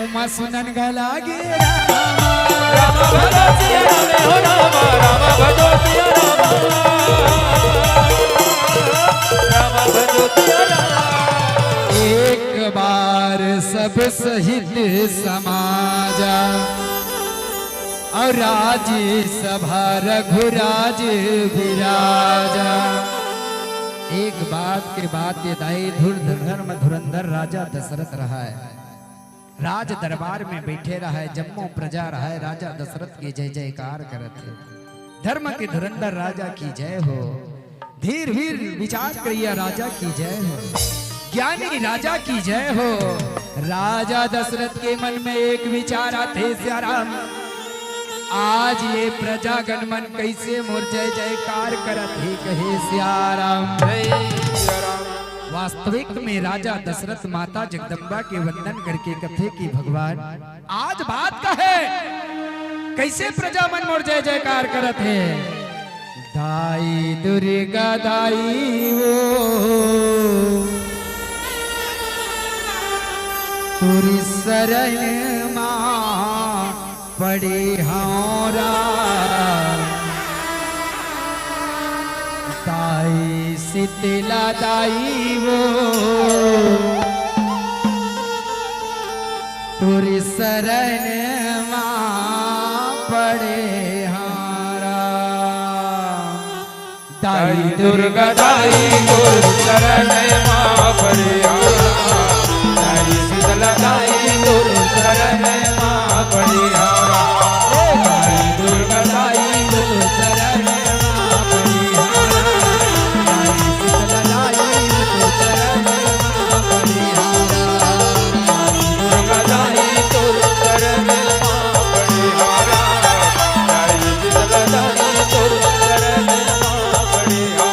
उमा सुनन गा लागे रामा। रामा भजो सिया राम, हो रामा, रामा भजो सिया रामा। रामा भजो सिया राम। एक बार सब सहित समाजा, अउ राज सभा रघुराज विराजा। एक बात के बात ये दाई, धुर धुरंधर म धुरंधर राजा दशरथ रहय, राज दरबार में बइठे रहय, जम्मो प्रजा रहय, राजा दशरथ के जय जयकार करत हे। धर्म के धुरंधर राजा की जय हो, धीर वीर विचार करिया राजा की जय हो। ज्ञानी राजा की जय हो। राजा दशरथ के मन में एक विचार आथे, सियाराम, आज ये प्रजागण मन कैसे मोर जय जयकार करत हे, कहे सियाराम। जय सियाराम। वास्तविक में राजा दशरथ माता जगदम्बा के वंदन करके कथे कि भगवान, आज बात का हे, कैसे प्रजा मन मोर जय जयकार करत हे। दाई दुर्गा दाई वो तुरी शरण मा पड़े हौं रा। दाई शीतला दाई वो तुरी शरण मा पड़े हौं रा। दाई दुर्गा दाई तोर शरण मा पड़े हौं रा। दाई शीतला दाई तोर शरण मा पड़े हौं रा। दाई दुर्गा दाई तोर शरण मा पड़े हौं रा। दाई शीतला दाई तोर शरण मा पड़े हौं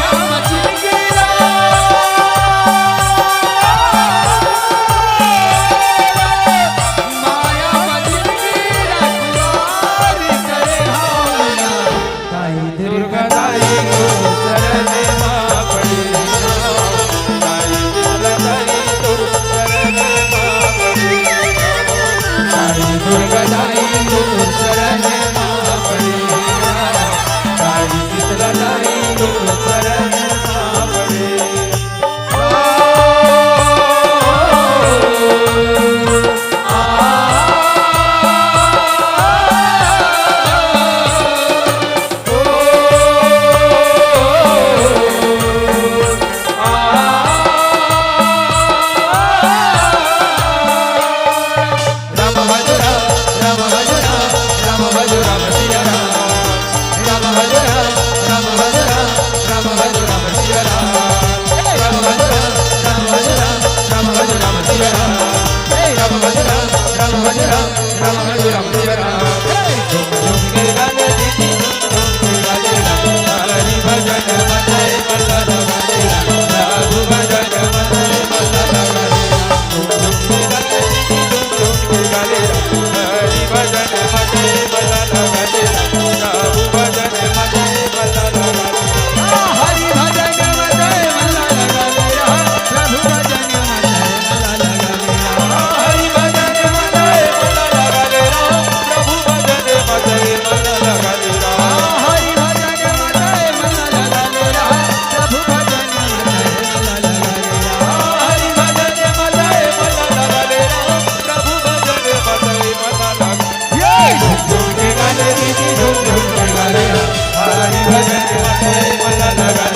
रा।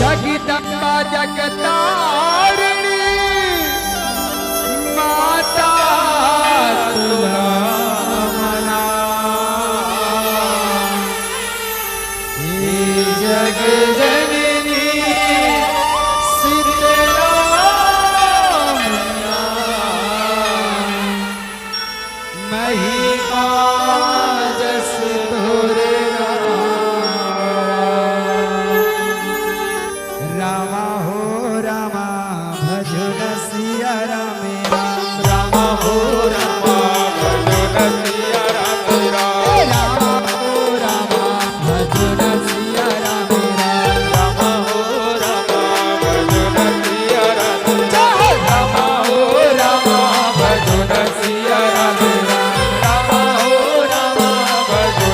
जगदम्बा जगतारिणी माता तुला मना। हे जग जननी शीतला मैया, महिमा जस तोरे राम। रामा हो रामा भजो न सिया राम राम। रामा हो रामा भजो न सिया राम राम। रामा हो रामा भजो न सिया राम राम। रामा हो रामा भजो न सिया राम राम। रामा हो रामा भजो न सिया राम राम। रामा हो रामा भजो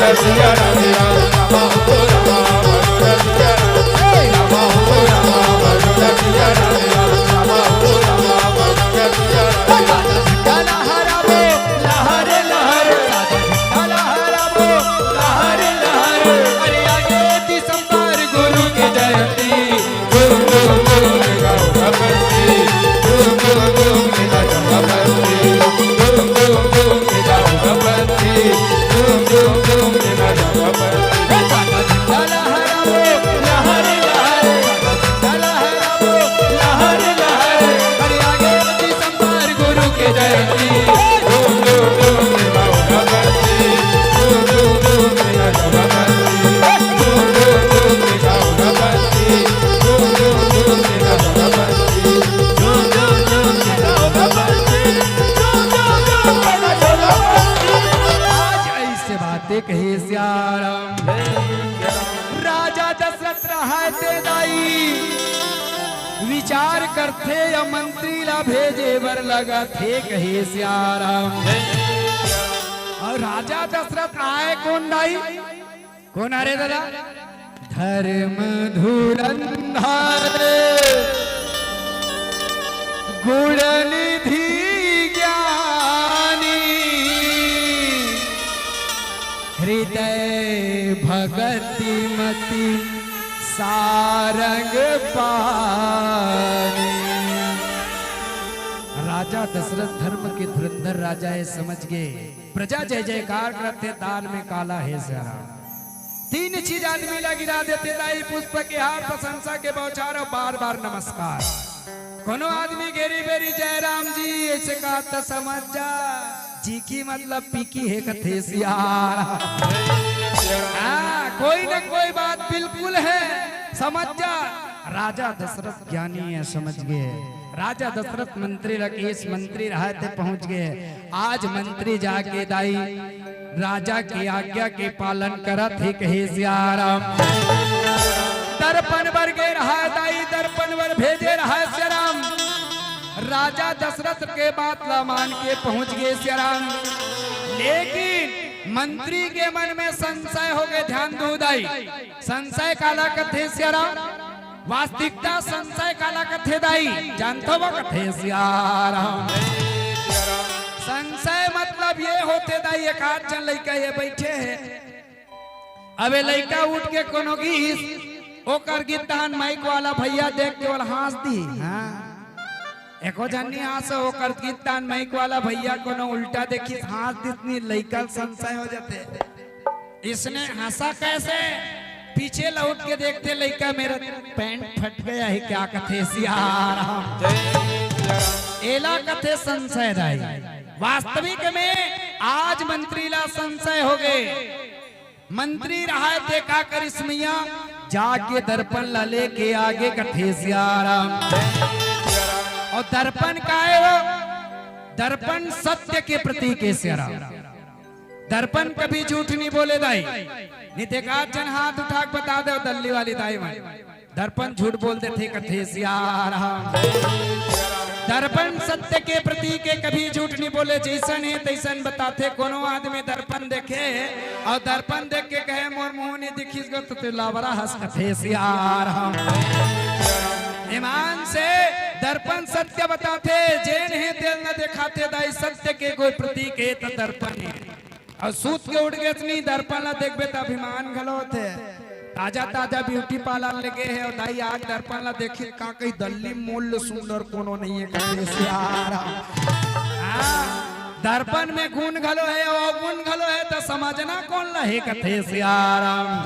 न सिया राम। सियाराम। राजा दशरथ रहय ते दाई विचार करथे या मंत्री ला भेजे बर लगथे कहे सियाराम। अउ राजा दशरथ आय कोन दाई? कोन हरे दादा? धर्म धुरंधर गुण निधि ज्ञानी हृदय भगति मति सारंग पानी। राजा दशरथ धर्म के धुरंधर राजा हे, समझ गे। प्रजा जय जयकार करथे, दान में काला हे सियाराम। तीन चीज आदमी ला गिरा देथे दाई, पुष्प के हार, प्रशंसा के बौछार अउ बार बार नमस्कार। कोनो आदमी घेरी बेरी जय राम जी अइसे कहा त समझ जा, जी की मतलब पीकी हे कथे सियार। हाँ, कोई न कोई बात बिल्कुल हे, समझ जा। राजा दशरथ ज्ञानी हे, समझ गे। राजा दशरथ मंत्री ला कहिस, मंत्री रहय ते पहुंच गे। आज मंत्री जाके दाई राजा के आज्ञा के पालन करत हे कहे सियाराम। दर्पण बर गे रहय दाई, दर्पण बर भेजे रहय सियाराम। राजा दशरथ के बात ला मान के पहुंच गे सियाराम। लेकिन मंत्री के मन में संशय हो गे। ध्यान दो दाई, संशय काला कथे सियाराम? वास्तविकता संशय काला कथे दाई? जानथो वो कथे सियाराम? संशय मतलब ये होथे दाई, एक आध झन लइका ये बइठे हे, अबे लइका उठ के कोनो गिस, ओकर गीत तान माइक वाला भइया देख के ओला हाँस दिस। हाँ, एको झन नी हाँसे, ओकर गीत तान माइक वाला भइया कोनो उल्टा देखिस, हाँस दिस, नी लइका ल संशय हो जाथे। इसने हंसा कैसे? पीछे लौट के देखथे लइका, मेरा पैंट फट गया है क्या कथे सियाराम। एला कथे संशय दाई। वास्तविक में आज मंत्री ला संशय हो गे। मंत्री रहय ते का करिस मइया, जाके दर्पण ला लेके आगे कथे सियाराम। अउ दर्पण का हे वो? दर्पण सत्य के प्रतीक हे सियाराम। दर्पण कभी झूठ नहीं बोले दाई। नी ते एकाध झन हाथ उठा के बता दे, दल्ली वाली दाई मन। दर्पण झूठ बोल देथे कथे सियाराम। दर्पण सत्य के प्रतीक हे, कभी झूठ नहीं बोले, जइसन हे तइसन बताथे। कोनो आदमी दर्पण देखे अउ दर्पण देख के कहे, "मोर मुंह नहीं दिखिस गा, त ते लाबरा हस," कथे सियाराम। ईमान से दर्पण सत्य बताथे, जेन हे तेल न देखाथे दाई, सत्य के कोई प्रतीक हे त दर्पण हे। अउ सूत के उठ गे अतनी दर्पण ला देखबे त अभिमान घलो होथे। ताजा ताजा ब्यूटी पार्लर ले गे हे अउ दाई आज दर्पण ला देखिस का कही, दल्ली मोल ले सुंदर कोनो नइ हे कथे सियाराम। हाँ, दर्पण में गुण घलो हे अउ गुण घलो हे त समझना कोन ला हे कथे सियाराम।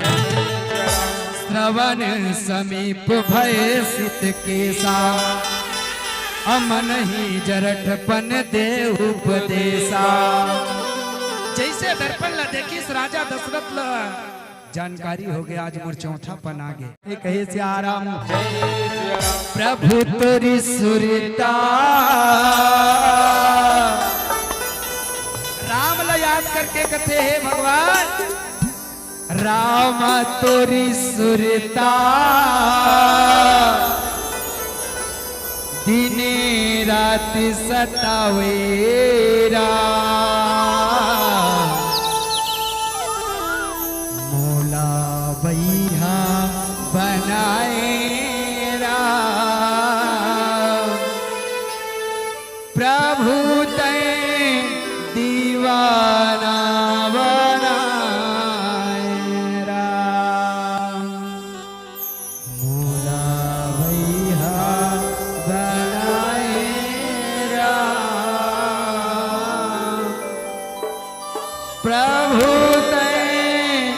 श्रवण समीप भय सित केसा, अमन ही जरठपन दे उपदेसा। जइसे दर्पण ला देखिस राजा दशरथ ला जानकारी हो गे, आज मोर चौथापन आ गे। ये कहे सियाराम, प्रभु तोरी सुरता। राम ला याद करके कथे, "हे भगवान, राम तोरी सुरता, दिने रात सतावे रा, मोला बइहा बनाए रा।" प्रभु तैं दीवाना बनाए राम, मोला बइहा बनाए राम। प्रभु तैं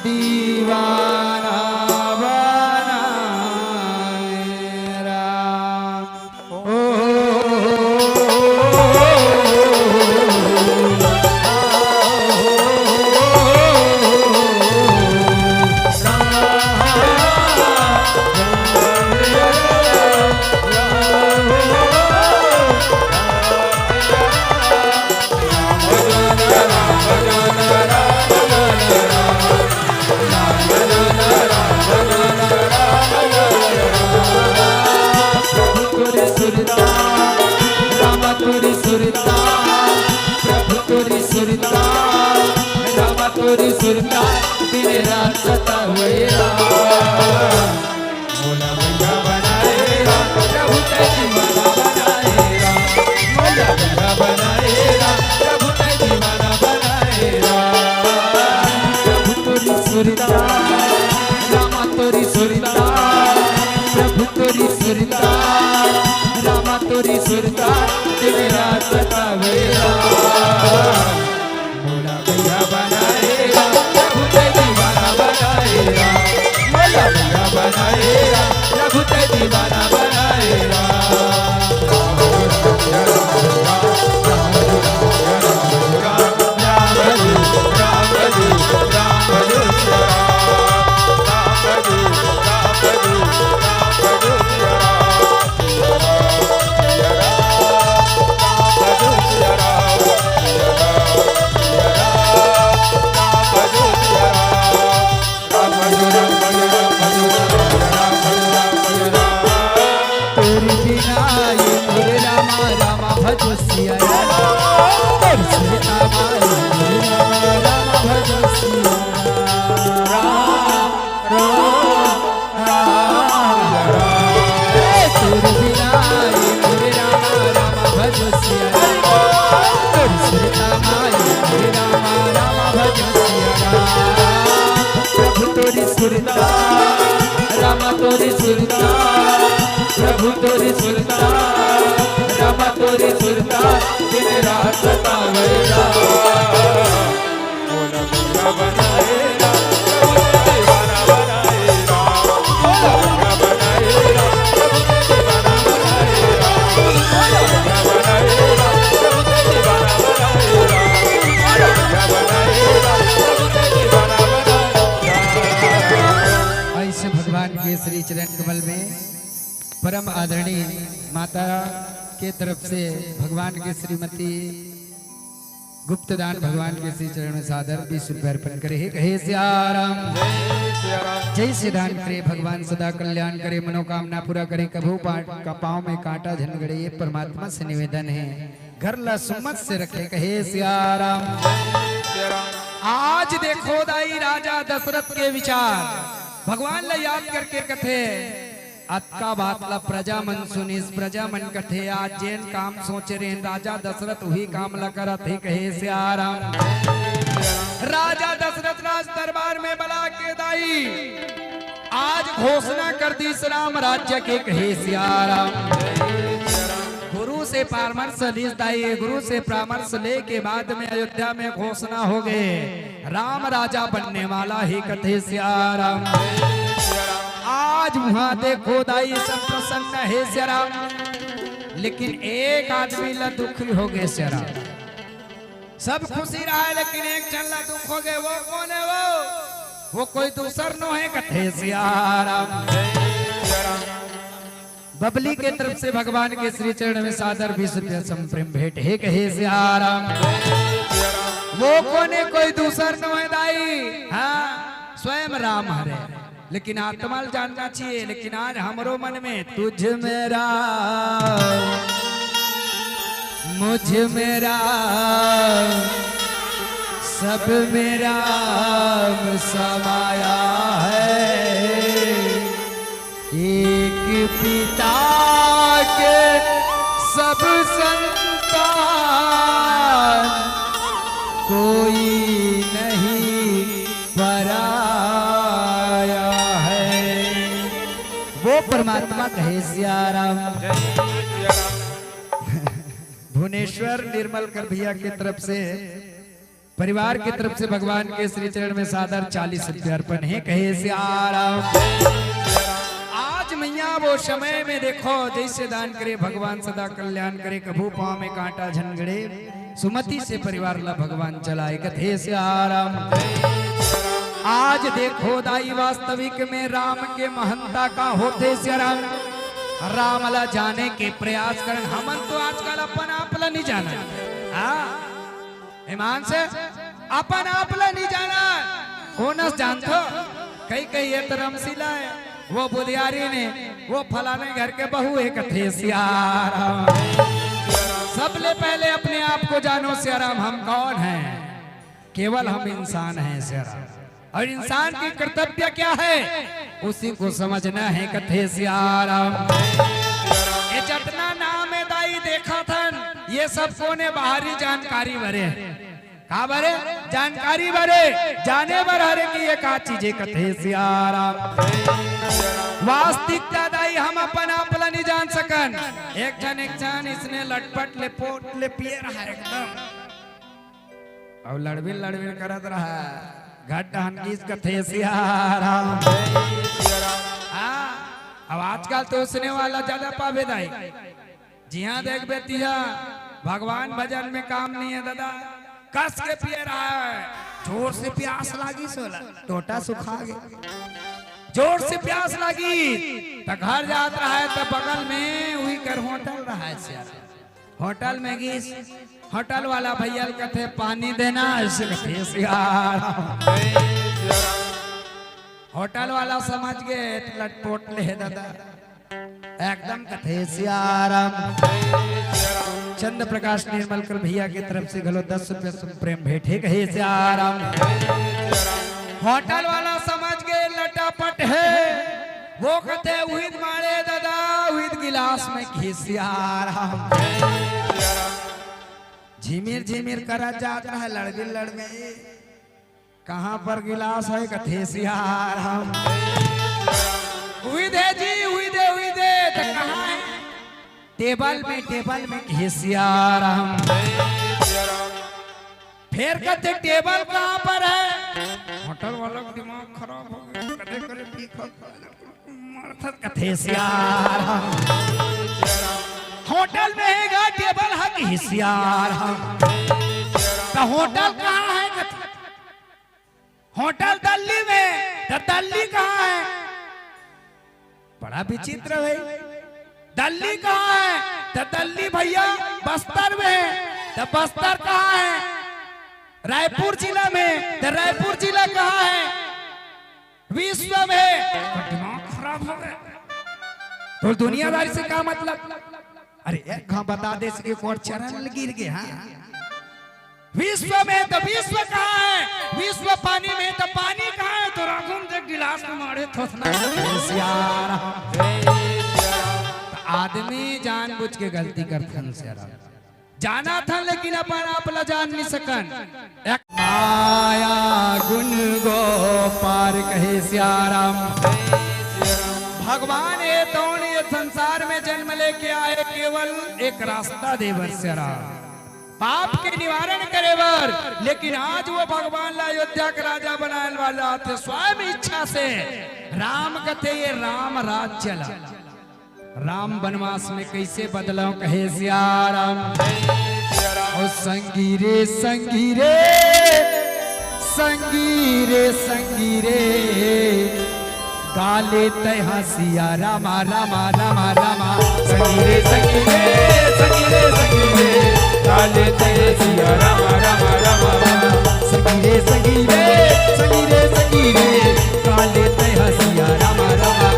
दीवाना बनाए दिन रात सतावेला। मोला भैया बनाएला, प्रभु तैं दीवाना बनाएला। मोला भैया बनाएला, प्रभु तैं दीवाना बनाएला। प्रभु तोरी सुरता, रामा तोरी सुरता, प्रभु तोरी सुरता, रामा तोरी सुरता, दिन रात सतावेला। मोला भैया बनाएला, प्रभु तैं दीवाना बनाएला। मोला भैया बनाएला, प्रभु तैं दीवाना बनाएला। तोर बिना ये मोरे रामा, रामा भजो सिया रामा। तोर से रामा, ये मोरे रामा, रामा भजो सिया रामा। राम, राम, राम, राम। ए, तोर बिना ये मोरे रामा, रामा भजो सिया रामा। तोर से रामा, ये मोरे रामा, रामा भजो सिया रामा। प्रभु तोरी सुरता, रामा तोरी सुरता, प्रभु तोरी सुरता, रामा तोरी सुरता, दिन रात सतावेला। मोला भैया बनाएला, प्रभु तैं दीवाना बनाएला। मोला भैया बनाएला, प्रभु तैं दीवाना बनाएला। मोला भैया बनाएला, प्रभु तैं दीवाना बनाएला। मोला भैया बनाएला, प्रभु तैं दीवाना बनाएला। ऐसे भगवान के श्री चरण कमल में परम आदरणीय माता के तरफ से भगवान के श्रीमती गुप्त दान भगवान के श्री चरण में सादर बीस रुपये अर्पण करे हे, कहे सिया राम। जय सिया राम। जय सिया राम। जय सिया दान करे भगवान सदा कल्याण करे, मनोकामना पूरा करे, कभू पा-, का पाँव में कांटा झन गड़े, ये परमात्मा से निवेदन हे, घर ला सुमत से रखे, कहे सिया राम। आज देखो दाई राजा दशरथ के विचार, भगवान ला याद करके कथे, अतका बात ला प्रजा मन सुनिस, प्रजा मन कथे, आज जेन काम सोचे रेहेन राजा दशरथ, उही काम ला करत हे, कहे सिया राम। राजा दशरथ राज दरबार में बला के दाई आज घोषणा कर दीस राम राज्य के, कहे सिया राम। गुरु से परामर्श लीस दाई, गुरु से परामर्श लेके बाद में अयोध्या में घोषणा हो गए, राम राजा बनने वाला हे, कथे सिया राम। आज उहाँ देखो दाई सब प्रसन्न हे सिया राम, लेकिन एक आदमी ला दुखी हो गए सिया राम। सब खुशी रहा है, लेकिन एक झन ला दुख हो गए। वो कौन है वो? वो कोई दूसर नो हे, कथे सिया राम। बबली के तरफ से भगवान के श्री चरण में सादर बीस रुपया समप्रेम भेंट हे, कहे सिया राम। वो कोने कोई दूसर नो हे दाई, हाँ, स्वयं राम हरे, लेकिन आत्मा ल जानना चाहिए। लेकिन आज हमरो मन में तुझ में राम, मुझ में राम, सब में राम समाया है। एक पिता के सब संतान, कोई नहीं पराया है। वो परमात्मा कहे सिया राम। भुवनेश्वर निर्मल कर भैया के तरफ से, परिवार के तरफ से भगवान के श्री चरण में सादर चालीस रुपया अर्पण हे, कहे सिया राम। आज मैया वो समय में देखो, जैसे दान करे भगवान सदा कल्याण करे, कभू पाँव में कांटा झन गड़े, सुमति से परिवार ला भगवान चलाए, कथे सिया राम। आज देखो दाई, वास्तविक में राम के महंता का होथे सिया राम। राम ला जाने के प्रयास करन, हमन तो आजकल अपन आप ला नहीं जाना। हाँ, ईमान से अपन आप ला नहीं जाना। कोनस जानथो? कई कई ये तो रमशीला हे, वो बुधियारी ने, वो फलाने घर के बहू हे, कथे सिया राम। सबले पहले अपने आप को जानो सिया राम, हम कौन हैं? केवल हम इंसान हैं सिया राम। और इंसान की कर्तव्य क्या है, उसी को समझना है, कथे सियाराम। ये जतना नाम हे दाई देखत हन, ये सब कोने बाहरी जानकारी भरे। का बरे? जानकारी बरे, जाने बर हरे कि ये का चीज हे, कथे सियाराम। वास्तविकता दाई हम अपन आप ला नहीं जान सकन। एक झन, एक झन इसने लटपट ले पोट ले पिए रहा एकदम। अउ लड़बिन लड़बिन करत रहा, घट हन गीस कथे सियाराम। हाँ, अब आजकल तो उसने वाला ज्यादा पाबे दाई। जिहाँ देखबे तिहाँ भगवान भजन में काम नहीं है दादा। कस के पिए रहा है, जोर से प्यास लागी सोला, टोटा सुखा गे। जोर से प्यास लागी, त घर जात रहा है, त बगल में उही कर होटल रहा है सियाराम। होटल में गीस, होटल वाला भैया ल कथे, "पानी देना?" अइसे कथे, "सियाराम।" होटल वाला समझ गे, लटपोट ले हे दादा, एकदम कथे, "सियाराम।" चंद्र प्रकाश निर्मलकर भैया के तरफ से घलो दस रुपया से प्रेम भेंट हे, कहे, "सियाराम।" होटल वाला समझ गे, लटापट हे। वो कथे, "उहिद माड़े ददा, उहिद गिलास में घिसियार हम।" झिमिर झिमिर करत जात रहा लड़बिन लड़बिन। कहाँ पर गिलास हे, कथे सियाराम। उहिदे जी, उहिदे, उहिदे, त कहाँ हे? टेबल में, टेबल में घिसियार हम। फेर कथे, "टेबल कहाँ पर हे?" होटल वाला के दिमाग खराब हो गे, कथे करे, "ठीक हे।" मारथस कथे सियाराम। होटल में हे गा टेबल, ह घिसियार हम। त होटल कहाँ हे कथे? होटल दल्ली में, त दल्ली कहाँ हे? बड़ा विचित्र हे। दल्ली कहाँ हे? त दल्ली भैया बस्तर में हे। त बस्तर कहाँ हे? रायपुर जिला में। त रायपुर जिला कहाँ हे? विश्व में। दिमाग खराब हो गे। तो दुनियादारी से का मतलब? अरे, एक घाव बता देस कि कोर चरण ल गिर गे, हाँ। विश्व में त विश्व कहाँ हे? विश्व पानी में त पानी कहाँ हे? त राखुन दे गिलास में माड़े थोथना। सियाराम। त आदमी जानबूझ के गलती करथन सियाराम। जानथन, लेकिन अपन आप ला जान नहीं सकन। एक माया गुन गो पार कहे सियाराम। भगवान ए तौन ये संसार में जन्म लेके आए केवल एक रास्ता दे बर सियाराम, पाप के निवारण करे बर। लेकिन आज वो भगवान ला अयोध्या के राजा बनाए वाला थे स्वयं इच्छा से। राम कथे ये राम राज्य ला राम बनवास में कइसे बदलव कहे सियाराम। ओ संगी रे संगी रे, संगी रे संगी रे, काले तैहा सिया रामा रामा रामा रामा। संगी रे संगी रे, संगी रे संगी रे, काले तैहा सिया रामा रामा रामा रामा। संगी रे संगी रे, संगी रे संगी रे, काले तैहा सिया रामा रामा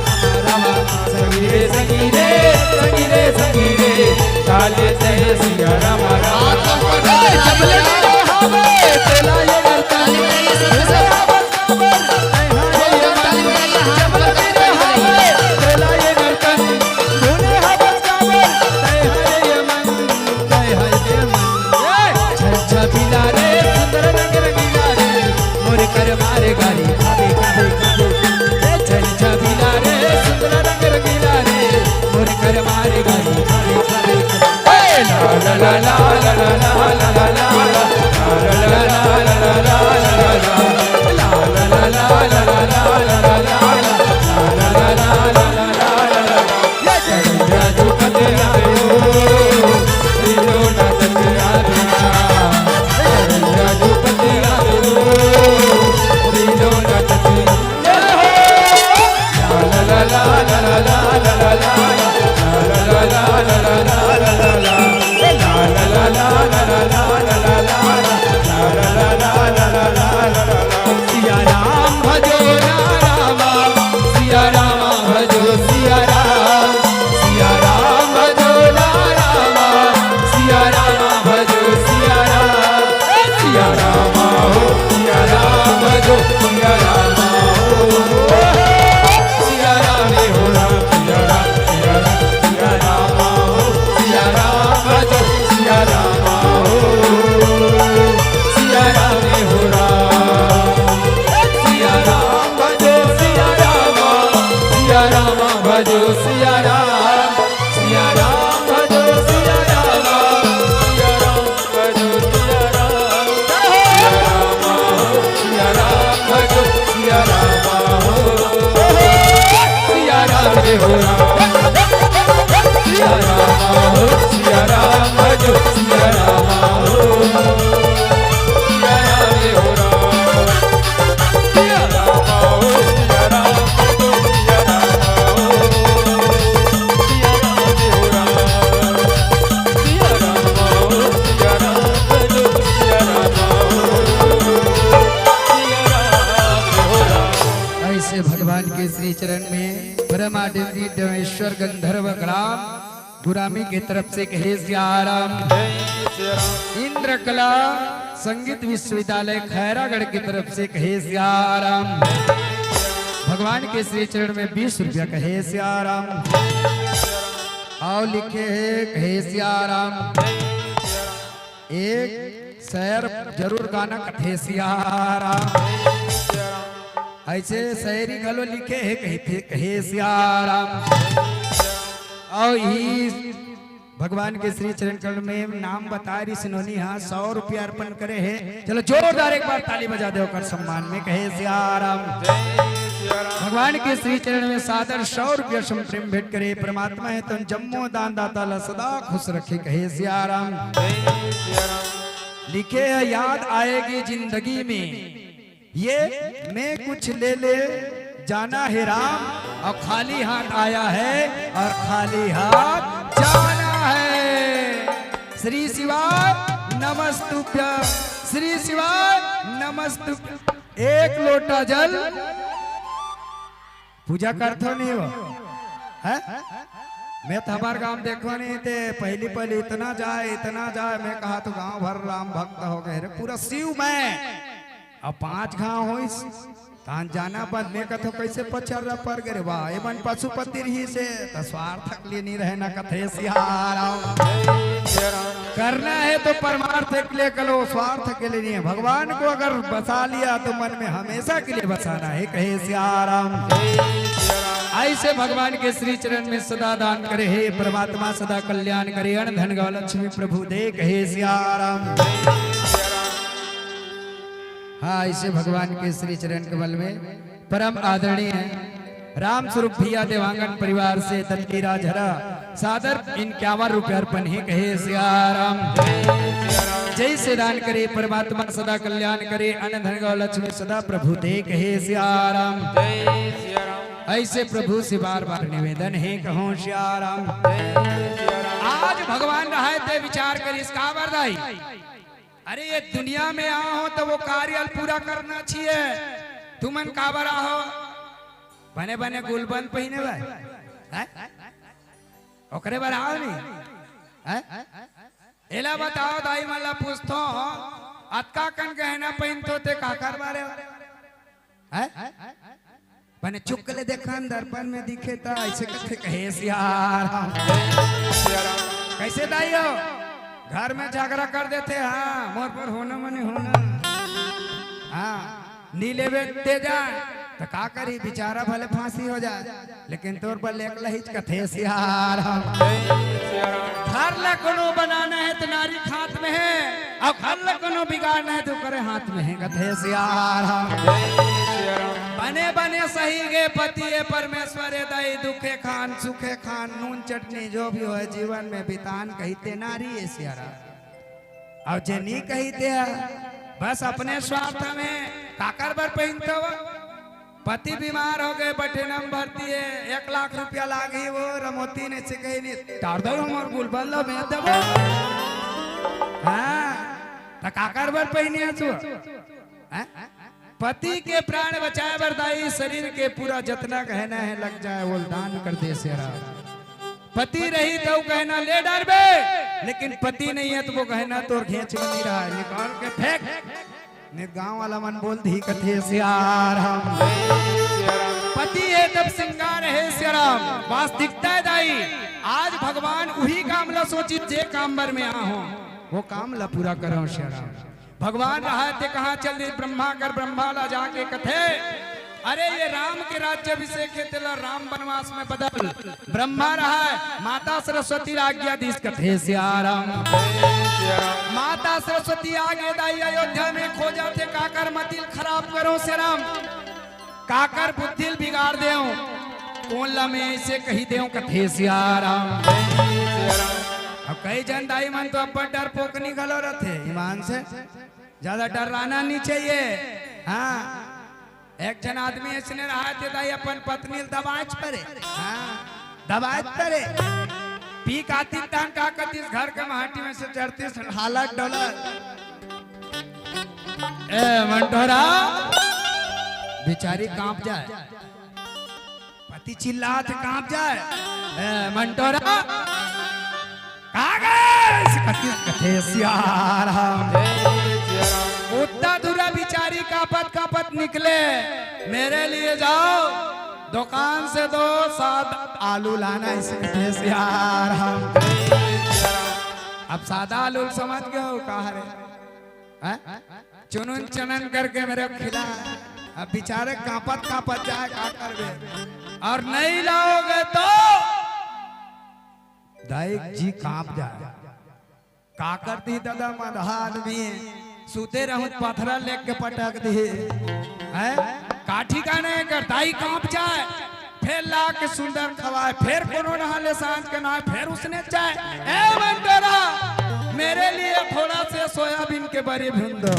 रामा। संगी रे संगी रे, संगी रे संगी रे, काले तैहा सिया रामा रामा। सिया राम हो, सिया राम रे हो राम। सिया राम हो, सिया राम भजो, सिया राम हो, सिया राम रे हो राम। सिया राम हो, सिया राम भजो, सिया राम हो, सिया राम रे हो राम। सिया राम हो, सिया राम भजो, सिया राम हो, सिया राम रे हो राम। ऐसे भगवान के श्री चरण में परमानंदी डमेश्वर गंधर्व ग्राम गुरामी के तरफ से कहे सिया राम। इंद्रकला संगीत विश्वविद्यालय खैरागढ़ की तरफ से कहे सिया राम। भगवान के श्री चरण में बीस रुपया कहे सिया राम। आओ लिखे है कहे सिया राम। एक शेर जरूर गाना कथे सिया राम। ऐसे शायरी घलो लिखे है कहिथे कहे सिया राम। और ही भगवान के श्री चरण कमल में नाम बता रही सिनोनी, हाँ, सौ रुपया अर्पण करे है। चलो जोरदार एक बार ताली बजा दे ओकर सम्मान में, कहे सिया राम। भगवान के श्री चरण में सादर सौ रुपया सम प्रेम भेंट करे। परमात्मा है तो जम्मो दान दाता ला सदा खुश रखे, कहे सिया राम। लिखे है याद आएगी जिंदगी में, ये मैं कुछ ले ले जाना है राम, और खाली हाथ आया है और खाली हाथ जाना है। श्री शिवाय नमस्तुभ्यं, श्री शिवाय नमस्तुभ्यं। एक लोटा जल पूजा करथो नहीं हो, हैं? मैं तो हमार गांव देखो नहीं ते, पहली पहली इतना जाए, इतना जाए, मैं कहा तो गांव भर राम भक्त हो गए रे, पूरा शिव में। अब पांच गांव होइस, तान जाना बंद, मैं कथो कैसे पचर्रा पर गए रे बा, एमन पशुपति रही से, तो स्वार्थ के लिए नहीं रहना कथे सिया राम। करना है तो परमार्थ के लिए करो, स्वार्थ के लिए नहीं है। भगवान को अगर बसा लिया तो मन में हमेशा के लिए बसाना है, कहे सिया राम। ऐसे भगवान के श्री चरण में सदा दान करे, हे परमात्मा सदा कल्याण करे, अन्न धन गौ लक्ष्मी प्रभु दे, कहे सिया राम। हाँ, ऐसे भगवान के श्री चरण कमल में परम आदरणीय राम स्वरूप भैया देवांगन परिवार से दत्ती राजहरा सादर इक्यावन रुपया अर्पण है, कहे सिया राम। जैसे दान करे परमात्मा सदा कल्याण करे, अन्न धन गौ लक्ष्मी सदा प्रभु दे, कहे सिया राम। ऐसे प्रभु से बार बार निवेदन है, कहो सिया राम। आज भगवान रहे ते विचार करिस काबर दाई। अरे ये दुनिया में आ हो तो वो कार्य पूरा करना चाहिए। तुमन काबर आ हो? बने बने गुलबंद पहिने बर, हैं? ओकरे बर आओ नहीं, हैं? एला बताओ दाई मन ला पूछथो, अतका कन गहना पहिनथो ते काकर बारे हो? हैं? बने चुक ले देखन दर्पण में दिखे त ऐसे कथे कहे सिया राम। कैसे दाई हो? घर में झगड़ा कर देथे, हाँ, मोर पर होना मने होना। हाँ, नी लेबे ते जाए, त का करी, बेचारा भले फांसी हो जाए, लेकिन तोर बर लेक लहिच कथे सिया राम। घर ला कोनो बनाना है त नारी के हाथ में है, अउ घर ला कोनो बिगाड़ना है त ओकरे हाथ में है, कथे सिया राम। बने बने सही गे पति ए परमेश्वर ए दाई, दुखे खान सुखे खान, नून चटनी जो भी होय जीवन में बितान कहिथे नारी ए सिया राम। अउ जे नी कहिथे बस अपने स्वार्थ में, काकर बर पहिनथव? पति बीमार हो गए, बठेना में भर्ती है, एक लाख रुपया लागही, वो रमोती ने से कही नहीं, टार दो हमर गुलबंद ला बेच देबो। हाँ, त काकर बर पहिने हस वो? हैं? पति के प्राण बचाए बर दाई, शरीर के पूरा जतना गहना है लग जाए, वो दान कर दे सिया राम। पति रही त गहना ले डारबे, लेकिन पति नहीं है त वो गहना तोर घेंच में नहीं रहा, निकाल के फेंक। नहीं गांव वाला मन बोल दी कथे सिया राम। पति है तब सिंगार है सिया राम, वास्तविकता है दाई। आज भगवान उही काम ला सोचिस जे काम बर में आ हो, वो काम ला पूरा करो सिया राम। भगवान रहा ते कहाँ चल दिस, ब्रह्मा कर ब्रह्मा ला जाके कथे, अरे ये राम के राज्याभिषेक है, तेला राम वनवास में बदल। ब्रह्मा रहा है, माता सरस्वती ला आज्ञा दिस कथे सिया राम। माता सरस्वती आगे दाई अयोध्या में खोजथे, काकर मति ल खराब करो सिया राम। काकर बुद्धि ल बिगाड़ देव, कोन ला मैं अइसे कहि देव, कथे सियाराम। अब कई झन दाई मन तो अब्बड़ डरपोकनी घलो रथे, ईमान से, जादा डर्राना नइ चाहिए। हाँ, एक झन आदमी अइसने रहय ते दाई अपन पत्नी ल दबायच परे, हाँ, दबायच परे। पी के आतिस तहान का कतिस, घर के माटी में से चढ़तिस, हालत डोलत। ए मंटोरा, बिचारी कांप जाय, पति चिल्लात हे, कांप जाय। ए मंटोरा, का गे? कथे, कथे सियाराम। ओतका दूरा बिचारी कांपत कांपत निकले, मेरे लिए जाओ, दुकान से दो सात आलू लाना, अइसे कथे सियाराम। अब सादा आलू ल समझ गे हव का हरे? हैं? चुनुन चनन करके मेरे खिला। अब बिचारी कांपत कांपत जाय, का करबे? अउ नइ लाओगे तो दाई जी कांप जाय। का करतिस दादा, मंदहा आदमी हे, सुते रहूं त पथरा लेग के पटक दिही। हैं? का ठिकाना हे एकर, दाई कांप जाय। फेर ला के सुंदर खवाय, फेर कोनो नहा ले सांझ के नहाय, फेर उसने चाय। ए मंटोरा, मेरे लिए थोड़ा से सोयाबीन के बरी भून दो,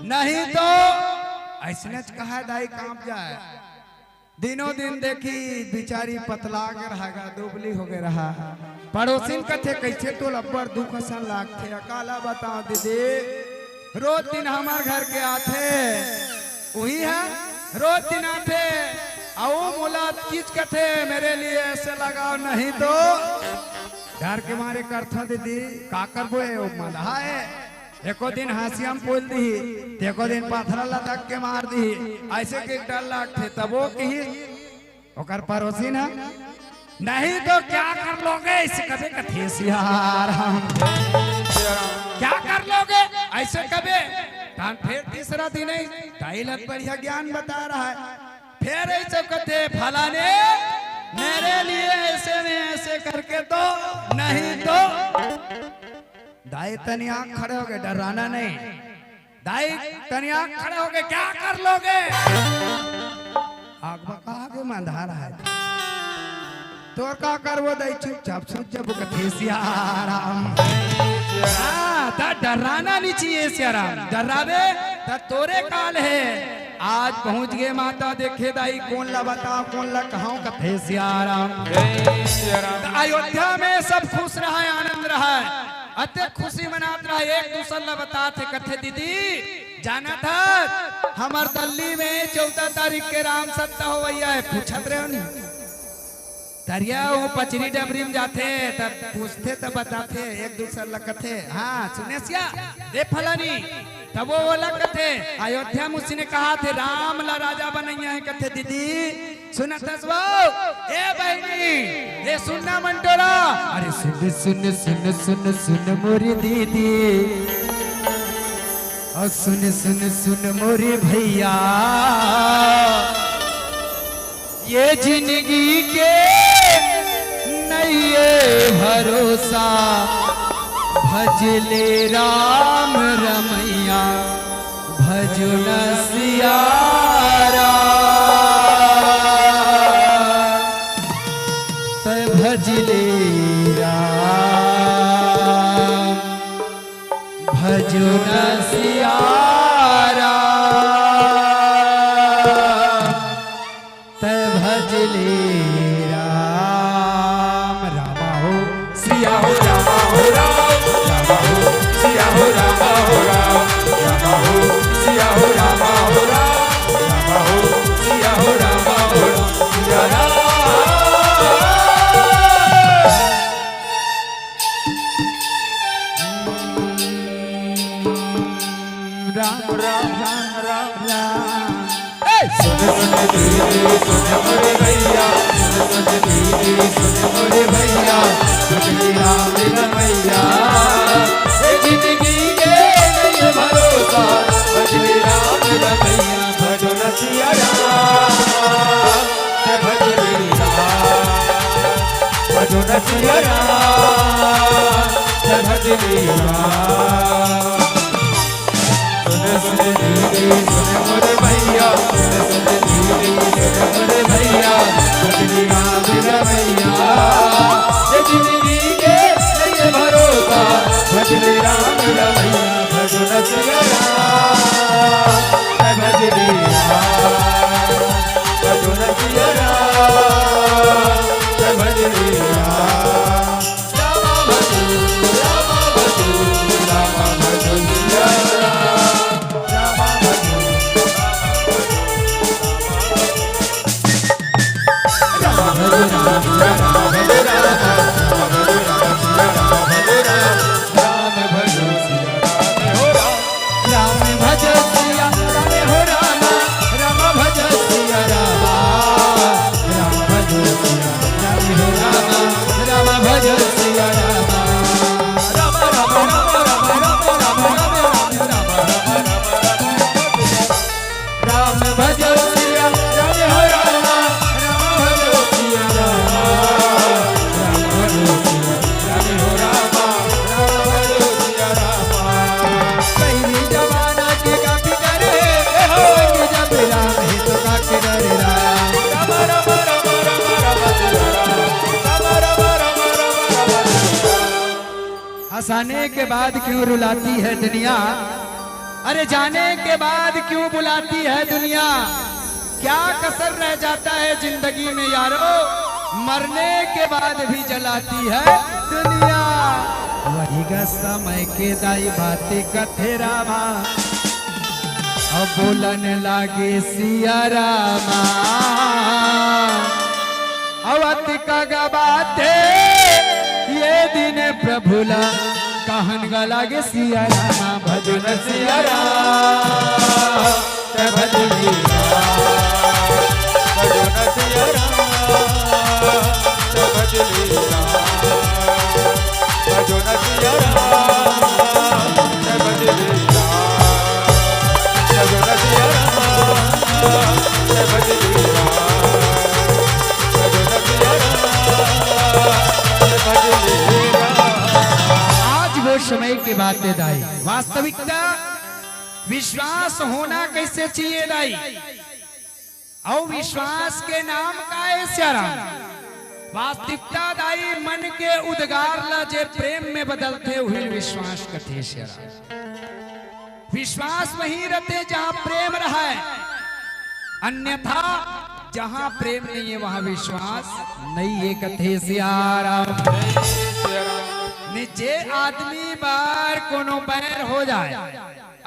नहीं तो अइसनेच कहय दाई कांप जाय। दिनों दिन देखिस बिचारी पतला गे रहा गा, दुबली होगे रहा। पड़ोसिन कथे, कइसे तोला अब्बड़ दुख असन लागथे, अकाला बताओ दीदी। रोज दिन हमर घर के आथे, उही हे, रोज दिन आथे, अउ मोला किच कथे, मेरे लिए अइसे लगाओ, नहीं तो डर के मारे करथंव दीदी, का करबो, ए ओ मंदहा हे, एको दिन हंसिया म पोल दिही, त एको दिन पथरा लटक के मार दिही, अइसे के डर लागथे। तब ओ किहिस, ओकर पड़ोसिन, नहीं तो क्या कर लोगे, अइसे कबे कथे सियाराम। क्या कर लोगे, अइसे कबे? तहान फेर तीसरा दिन हे, दाई ल त बढ़िया ज्ञान बताय रहय, फेर अइसे कथे, फलाने, मेरे लिए अइसे नहीं अइसे करके दो, नहीं तो दाई तनिक खड़े होगे, डर्राना नहीं। दाई तनिक खड़े होगे, क्या कर लोगे? आग बका आगे में अंधारा हे। तोर का करबो दाई, चुपचाप सुत जाबो, कथे सियाराम। हाँ, त डर्राना नइ चाहिए सियाराम। डर्राबे त तोरे काल हे। आज पहुंच गे माता देखे दाई, कोन ला बताओ, कोन ला कहंव, कथे सियाराम। त अयोध्या में सब खुश रहय, आनंद रहय। अतेक खुशी मनात रहय, एक दूसर ला बतात हे, कथे, दीदी, जानत हस, हमर दल्ली में चौदह तारीख के राम सत्ता होवइया हे, पूछत रहे हो नी? तरिया ओ पचरी डबरी में जाथे, त पूछथे त बताथे, एक दूसर ला कथे, हाँ, सुनेस या, रे फलानी, तब ओ ओला कथे, अयोध्या में उसने कहाथे, राम ला राजा बनइया हे, कथे, दीदी, सुनत हस वो? ए बहिनी, ए सुन ना मंटोरा। अरे सुन, सुन, सुन, सुन, सुन मोरी दीदी, अउ सुन, सुन, सुन मोरी भइया, ए जिनगी के नइ हे भरोसा, भज ले राम रमइया, भजो न सियाराम, तैं भज ले राम, भजो न सियाराम, तैं भज ले राम। रामा हो सिया हो, रामा हो राम, रामा हो सिया हो, रामा हो राम, रामा हो सिया हो, रामा हो राम, रामा हो सिया हो, रामा हो राम, सिया राम। राम राम राम राम राम। सुन सुन दीदी सुन मोरे भइया, सुन सुन दीदी सुन मोरे भइया, भजली राम रमइया, ए जिनगी के नइ हे भरोसा, भजली राम रमइया, भजो न सिया राम, तैं भजली राम, भजो न सिया राम, तैं भजली राम। सुन सुन दीदी सुन मोरे भइया, भजो सिया राम हो रामा, राम भजो सिया रामा, राम भजो सिया राम हो रामा, राम भजो सिया रामा। पहली जमाना के कापी करे, ए हो, जब राम है तो का के डरे राम। राम, राम, राम, राम, राम, राम, राम, राम, राम, राम, राम, राम। हंसाने के बाद क्यों रुलाती है दुनिया, अरे जाने के बाद क्यों बुलाती है दुनिया, क्या कसर रह जाता है जिंदगी में यारो, मरने के बाद भी जलाती है दुनिया। वही गा समय के दाई बात कथे रामा, अब बोलन लागे सिया रामा। अवत का गा बात है ये दिन प्रभु ला, कहन गा लागे सिया रामा, भजन सिया राम, ते भजन सिया राम, भजन सिया राम, ते भजन सिया राम, भजन सिया राम, ते भजन सिया राम। आज वो समय के बात है दाई, वास्तविकता विश्वास होना कैसे चाहिए दाई, अउ विश्वास के नाम का है सियाराम? वास्तविकता दाई मन के उद्गार ला जे प्रेम में बदलथे उही विश्वास कथे सियाराम। विश्वास वहीं रथे जहां प्रेम रहय, अन्यथा जहां प्रेम नहीं है वहां विश्वास नहीं है कथे सियाराम। ने जे आदमी बर कोनो बैर हो जाय,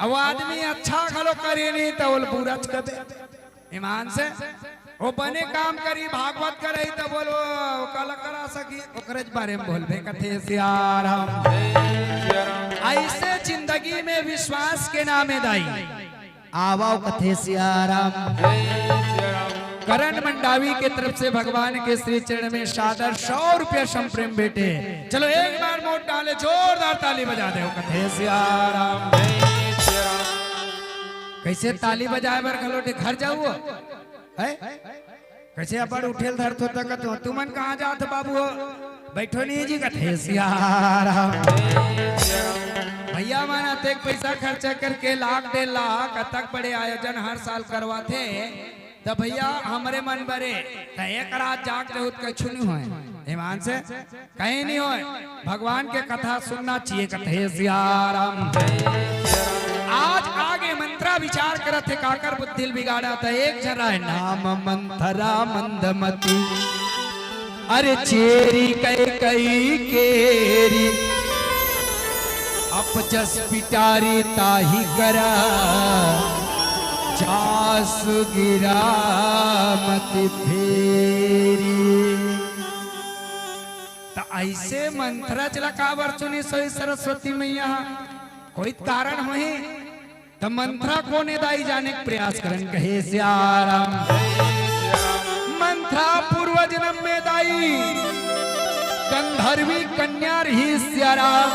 अउ आदमी अच्छा घलो करे नहीं त ओला बुराच कथे। ईमान से ओ बने काम करी, भागवत करही त बोलो, काला करा सकी, ओकरेच बारे में बोलबे कथे सियाराम। ऐसे जिंदगी में विश्वास के नामे दाई, आवव कथे सियाराम। करण मंडावी के तरफ से भगवान के श्री चरण में सादर सौ रुपया संप्रेम भेंटे। चलो एक बार मोट डाले, जोरदार ताली बजा दे कथे सियाराम। कैसे ताली बजाए बर घलो घर जाऊ है? कैसे अपन उठेल धरत होता कत हो, तुमन कहाँ जात बाबू हो? बैठो नहीं जी कथे सियाराम। भैया मन अतेक पैसा खर्चा करके लाख डेढ़ लाख अतक बड़े आयोजन हर साल करवाथे, त भैया हमरे मन बरे त एक रात जाग जहू त कछु नहीं होय। ईमान से कहीं नहीं होय, भगवान के कथा सुनना चाहिए कथे सियाराम। आज आगे मंत्रा विचार करत हे, काकर बुद्धि बिगाड़त हे, एक झन राय नाम मंथरा मंदमती, अरे चेरी कई कई केरी, अपजस पिटारी ताही करा, जासु गिरा मति फेरी। त ऐसे मंथरा च ला काबर चुनिस होही सरस्वती मैया ह? कोई कारण होही? त मंथरा कोन ए दाई जाने के प्रयास करन कहे सियाराम। मंथरा पूर्व जन्म में दाई गंधर्वी कन्या रहिस सियाराम।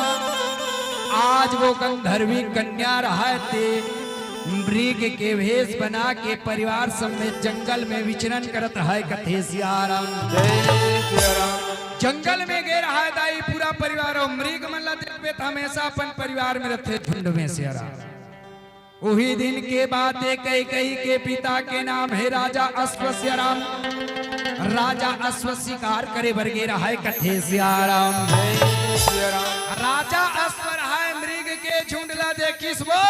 आज वो गंधर्वी कन्या रहय ते मृग के भेष बना के परिवार समेत जंगल में विचरण करत रहय कथे सियाराम। जंगल में गे रहय दाई पूरा परिवार, अउ मृग मन ला देखबे त हमेशा अपन परिवार में रथे झुंड में सियाराम। उही दिन के बात ए, कैकेयी के पिता के नाम हे राजा अश्व सियाराम। राजा अश्व शिकार करे बर गे रहय कथे सियाराम। राजा अश्व रहय मृग के झुंड ला देखिस वो,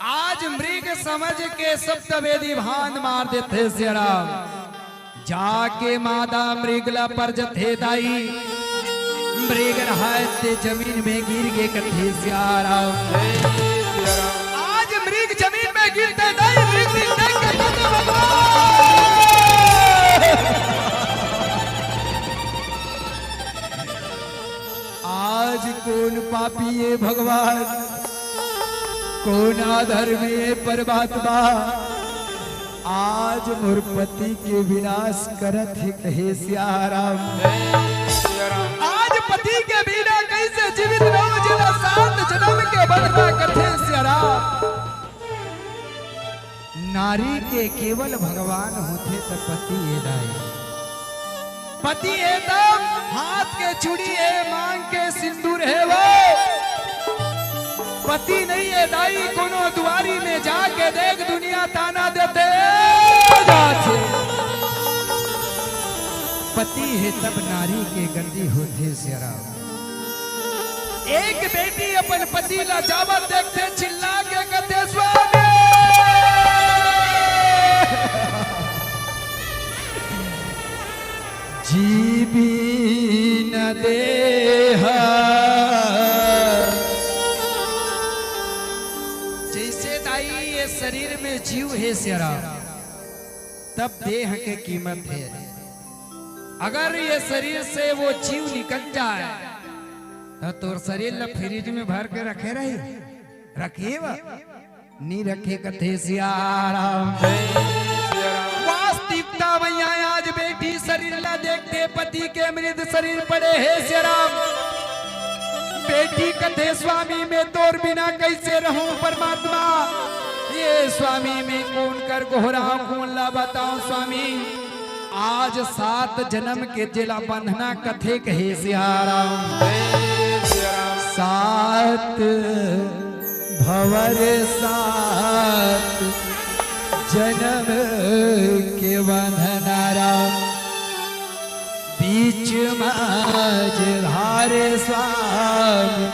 आज मृग समझ के सप्तवेदी भांद मार देथे सियाराम। जाके मादा मृग ला परजथे दाई, मृग रहय ते जमीन में गिर गे कथे सियाराम। आज मृग जमीन में गिरथे दाई, मृग देख के कहथे भगवान। आज कोन पापी ए भगवान, कोन अधर्मी ए परमात्मा, आज मोर पति के विनाश करत हे कहे सियाराम। आज पति के बिना कैसे जीवित रहूं, जेला सात जन्म के बंधना कथे सियाराम। नारी के केवल भगवान होथे त पति ए दाई। पति हे तब हाथ के चूड़ी हे, मांग के सिंदूर हे वो। पति नहीं हे दाई, कोनो दुआरी में जाके देख, दुनिया ताना देथे जाथे। पति हे तब नारी के गति होथे सियाराम। एक बेटी अपन पति ला जावत देखथे, चिल्ला के कथे, "स्वामी!" जीवी न देहा। जइसे दाई ये शरीर में जीव हे सियाराम, तब देह के कीमत हे। अगर ये शरीर से वो जीव निकल जाए, त तोर शरीर ला फ्रिज में भर के रखे रही, रखे बा? नी रखे कथे सियाराम। वास्तविकता में आज बेटी शरीर ला देखथे, पति के मृत शरीर पड़े हे सियाराम। बेटी कथे, "स्वामी, मैं तोर बिना कइसे रहूं परमात्मा? ये स्वामी, मैं कोन कर गोहरांव, कोन ला बतांव स्वामी?" आज सात जनम के जेला बंधना कथे कहे सियाराम। सात भंवर सात जनम के बंधना राम। बीच मझधार स्वामी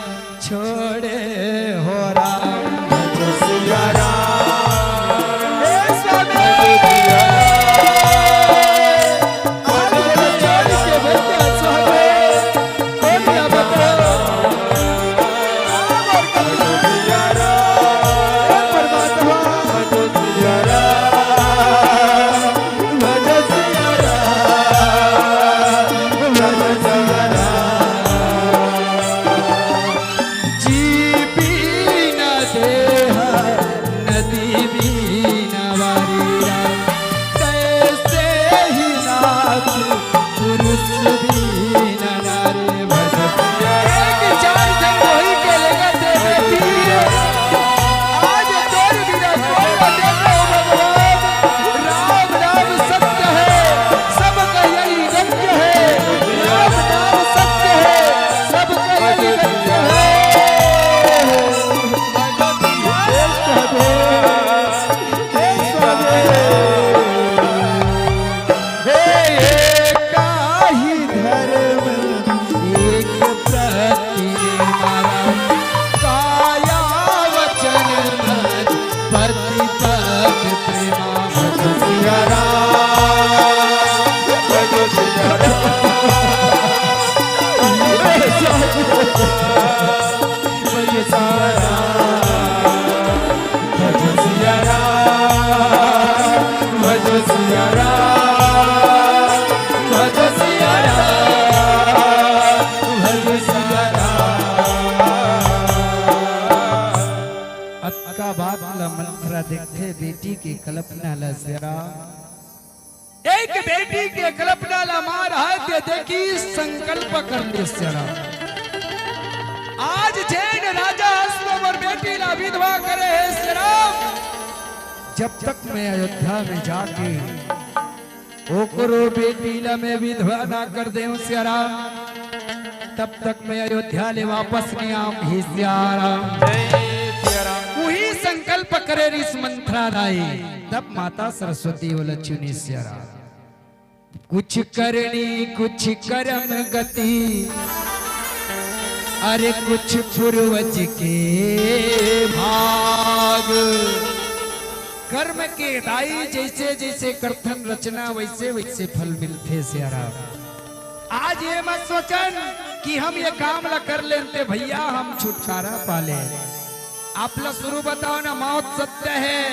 छोड़े हो राम। सिया राम। हे स्वामी। आज मेरे चोरी के भैया स्वामी। कोई ना बताओ। हे परमात्मा। जी बीना देह नदी बीना वारी राम, तैसे ही नाथ पुरुष बीना नारी भजन। एक चार जन वही के लेकर दे बेटी, आज तोर बिना कोई न देखे भगवान। राम नाम सत्य है, सब कही गंज है। राम नाम सत्य है, सब कही गंज है। हे स्वामी, हे एका ही धर्म एक प्रतिमा, काया वचन मन पति पद प्रेमा। भजो सिया राम, भजो सिया राम। भजो सिया राम, भजो सिया राम, भजो सिया राम, भजो सिया राम, भजो सिया राम। अतका बात ला मंथरा देखथे, बेटी के कल्पना ला सिया राम। एक बेटी के कल्पना ला मार है ते देखी संकल्प कर ले सिया राम। आज जेन राजा हस ओकर बेटी ला विधवा करे हे सिया राम। जब तक मैं अयोध्या में जाके ओकरो बेटी ला मैं विधवा ना कर देव सिया राम, तब तक मैं अयोध्या ले वापस नहीं आऊं ही सिया राम। जय सिया राम। उही संकल्प करे रिस मंथरा दाई, तब माता सरस्वती ओला चुनिस सिया राम। कुछ करनी कुछ करम गति, अरे कुछ पूर्वज के भाग। कर्म के दाई जइसे जइसे करथन रचना, वइसे वइसे फल मिलथे सिया राम। आज ये मत सोचन कि हम ये काम ला कर लेन ते भैया हम छुटकारा पा ले। आप ला शुरू बताओ ना, मौत सत्य है,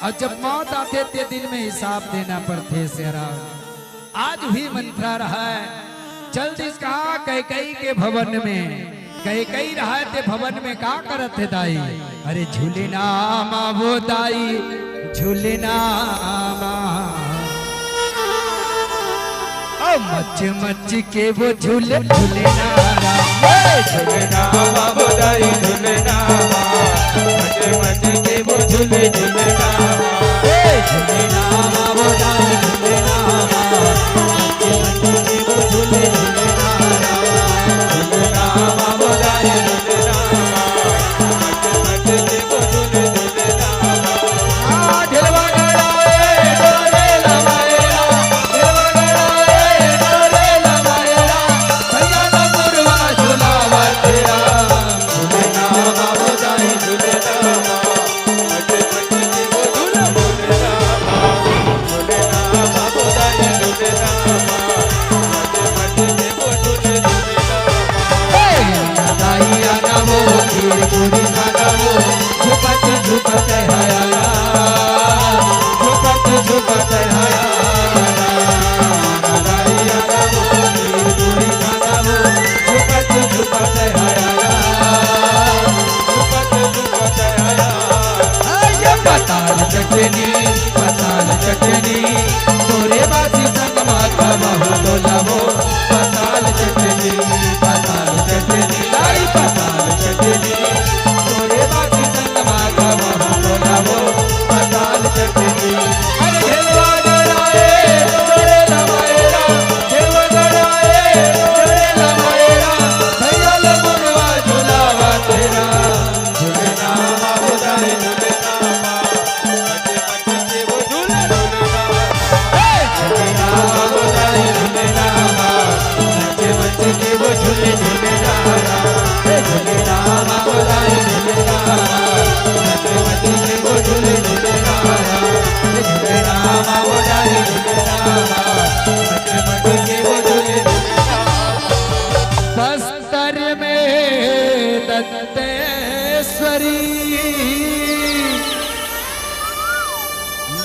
और जब मौत आथे ते दिन में हिसाब देना पड़थे सिया राम। आज भी मंथरा रहय, चल दिस कहाँ कैकई के भवन में। कैकई रहय ते भवन में का करत हे दाई? अरे झुलना मा वो दाई, झुलना मा। ओ मच मच के वो झूले, झुलना मा। ए झुलना मा वो दाई, झुलना मा। मच मच के वो झूले, झुलना मा। ए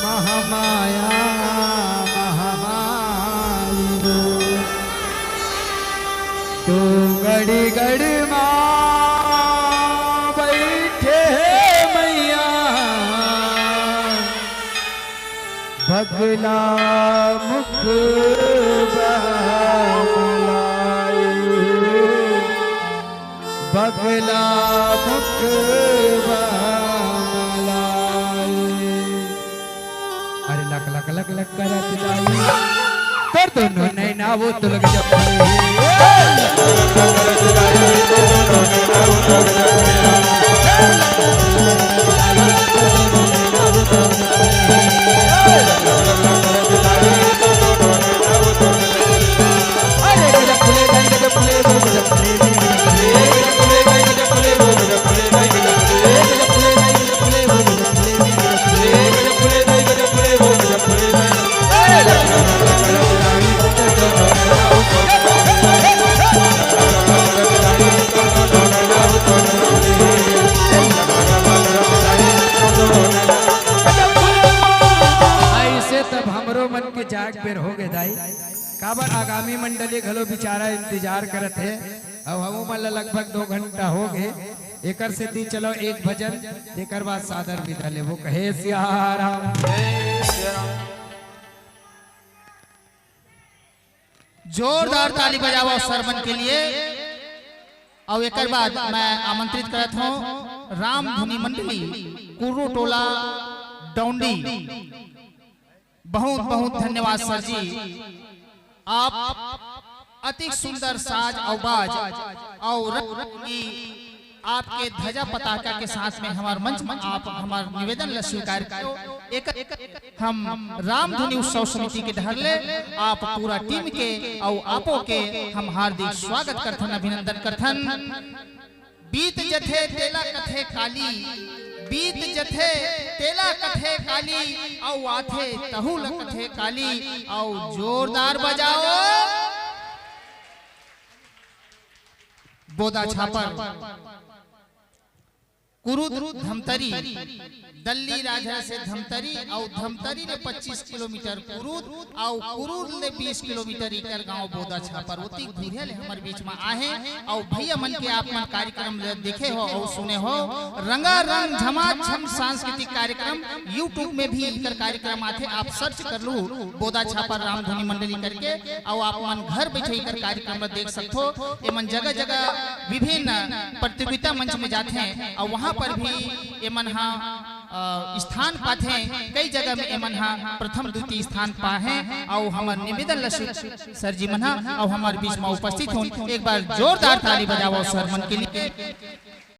महामाया महामाई वो, तू गढ़ गढ़ मा बैठे हे मैया, बगला मुख बहमलाई, बगला मुख बहमलाई। अरे लक लक लक लक करत जाई, तोर दोनों नैना वो तुलक जब ऐसे तब हमरो मन के जाग बेर हो गे दाई। काबर आगामी मंडली घलो बिचारा इंतजार करत हे। अब हमू मन ला लगभग दो घंटा हो गे। एकर सेती चलो एक भजन, तेकर बाद सादर विदा लेबो। कहे सिया राम। जोरदार ताली बजाओ सरमन के लिए। और एकर बाद मैं आमंत्रित करत हूँ राम धुनी मंडली, कुर्रू टोला, डौंडी। बहुत बहुत धन्यवाद सर जी, आप अति सुंदर साज और बाज और रंग की आपके ध्वजा पताका के साथ में हमार मंच में आप हमार निवेदन ला स्वीकार करो। एक हम रामधुनी उत्सव समिति के डहर ले आप पूरा टीम के और आपो के हम हार्दिक स्वागत करथन, अभिनंदन करथन। बीत जथे तेला कथे काली, बीत जथे तेला कथे काली, अउ आथे तहू ल कथे काली। अउ जोरदार बजाओ। बोदा छापर, कुरुद धमतरी, दल्ली राजहर से धमतरी अउ धमतरी ले पच्चीस किलोमीटर कुरुद अउ कुरुद ले बीस किलोमीटर इकर गांव बोदा छापर। ओतिक दूरिहा ले हमर बीच म आहे अउ भैया मन के आप मन कार्यक्रम ल देखे हो अउ सुने हो। रंगारंग झमाझम सांस्कृतिक कार्यक्रम YouTube में भी इकर कार्यक्रम आथे, आप search कर लू बोदा छापर रामधुनी मंडली करके अउ आप मन घर बैठे इकर कार्यक्रम ल देख सकथो। एमन जगह जगह विभिन्न प्रतियोगिता मंच में जाथे अउ वहां पर भी एमन हा अ, स्थान पाथे, कई जगह में एमन हा प्रथम द्वितीय स्थान पाहे। अउ हमर निवेदन ल सर जी मन हा अउ हमर बीच में उपस्थित होन, एक बार जोरदार ताली बजाओ सर मन के लिए।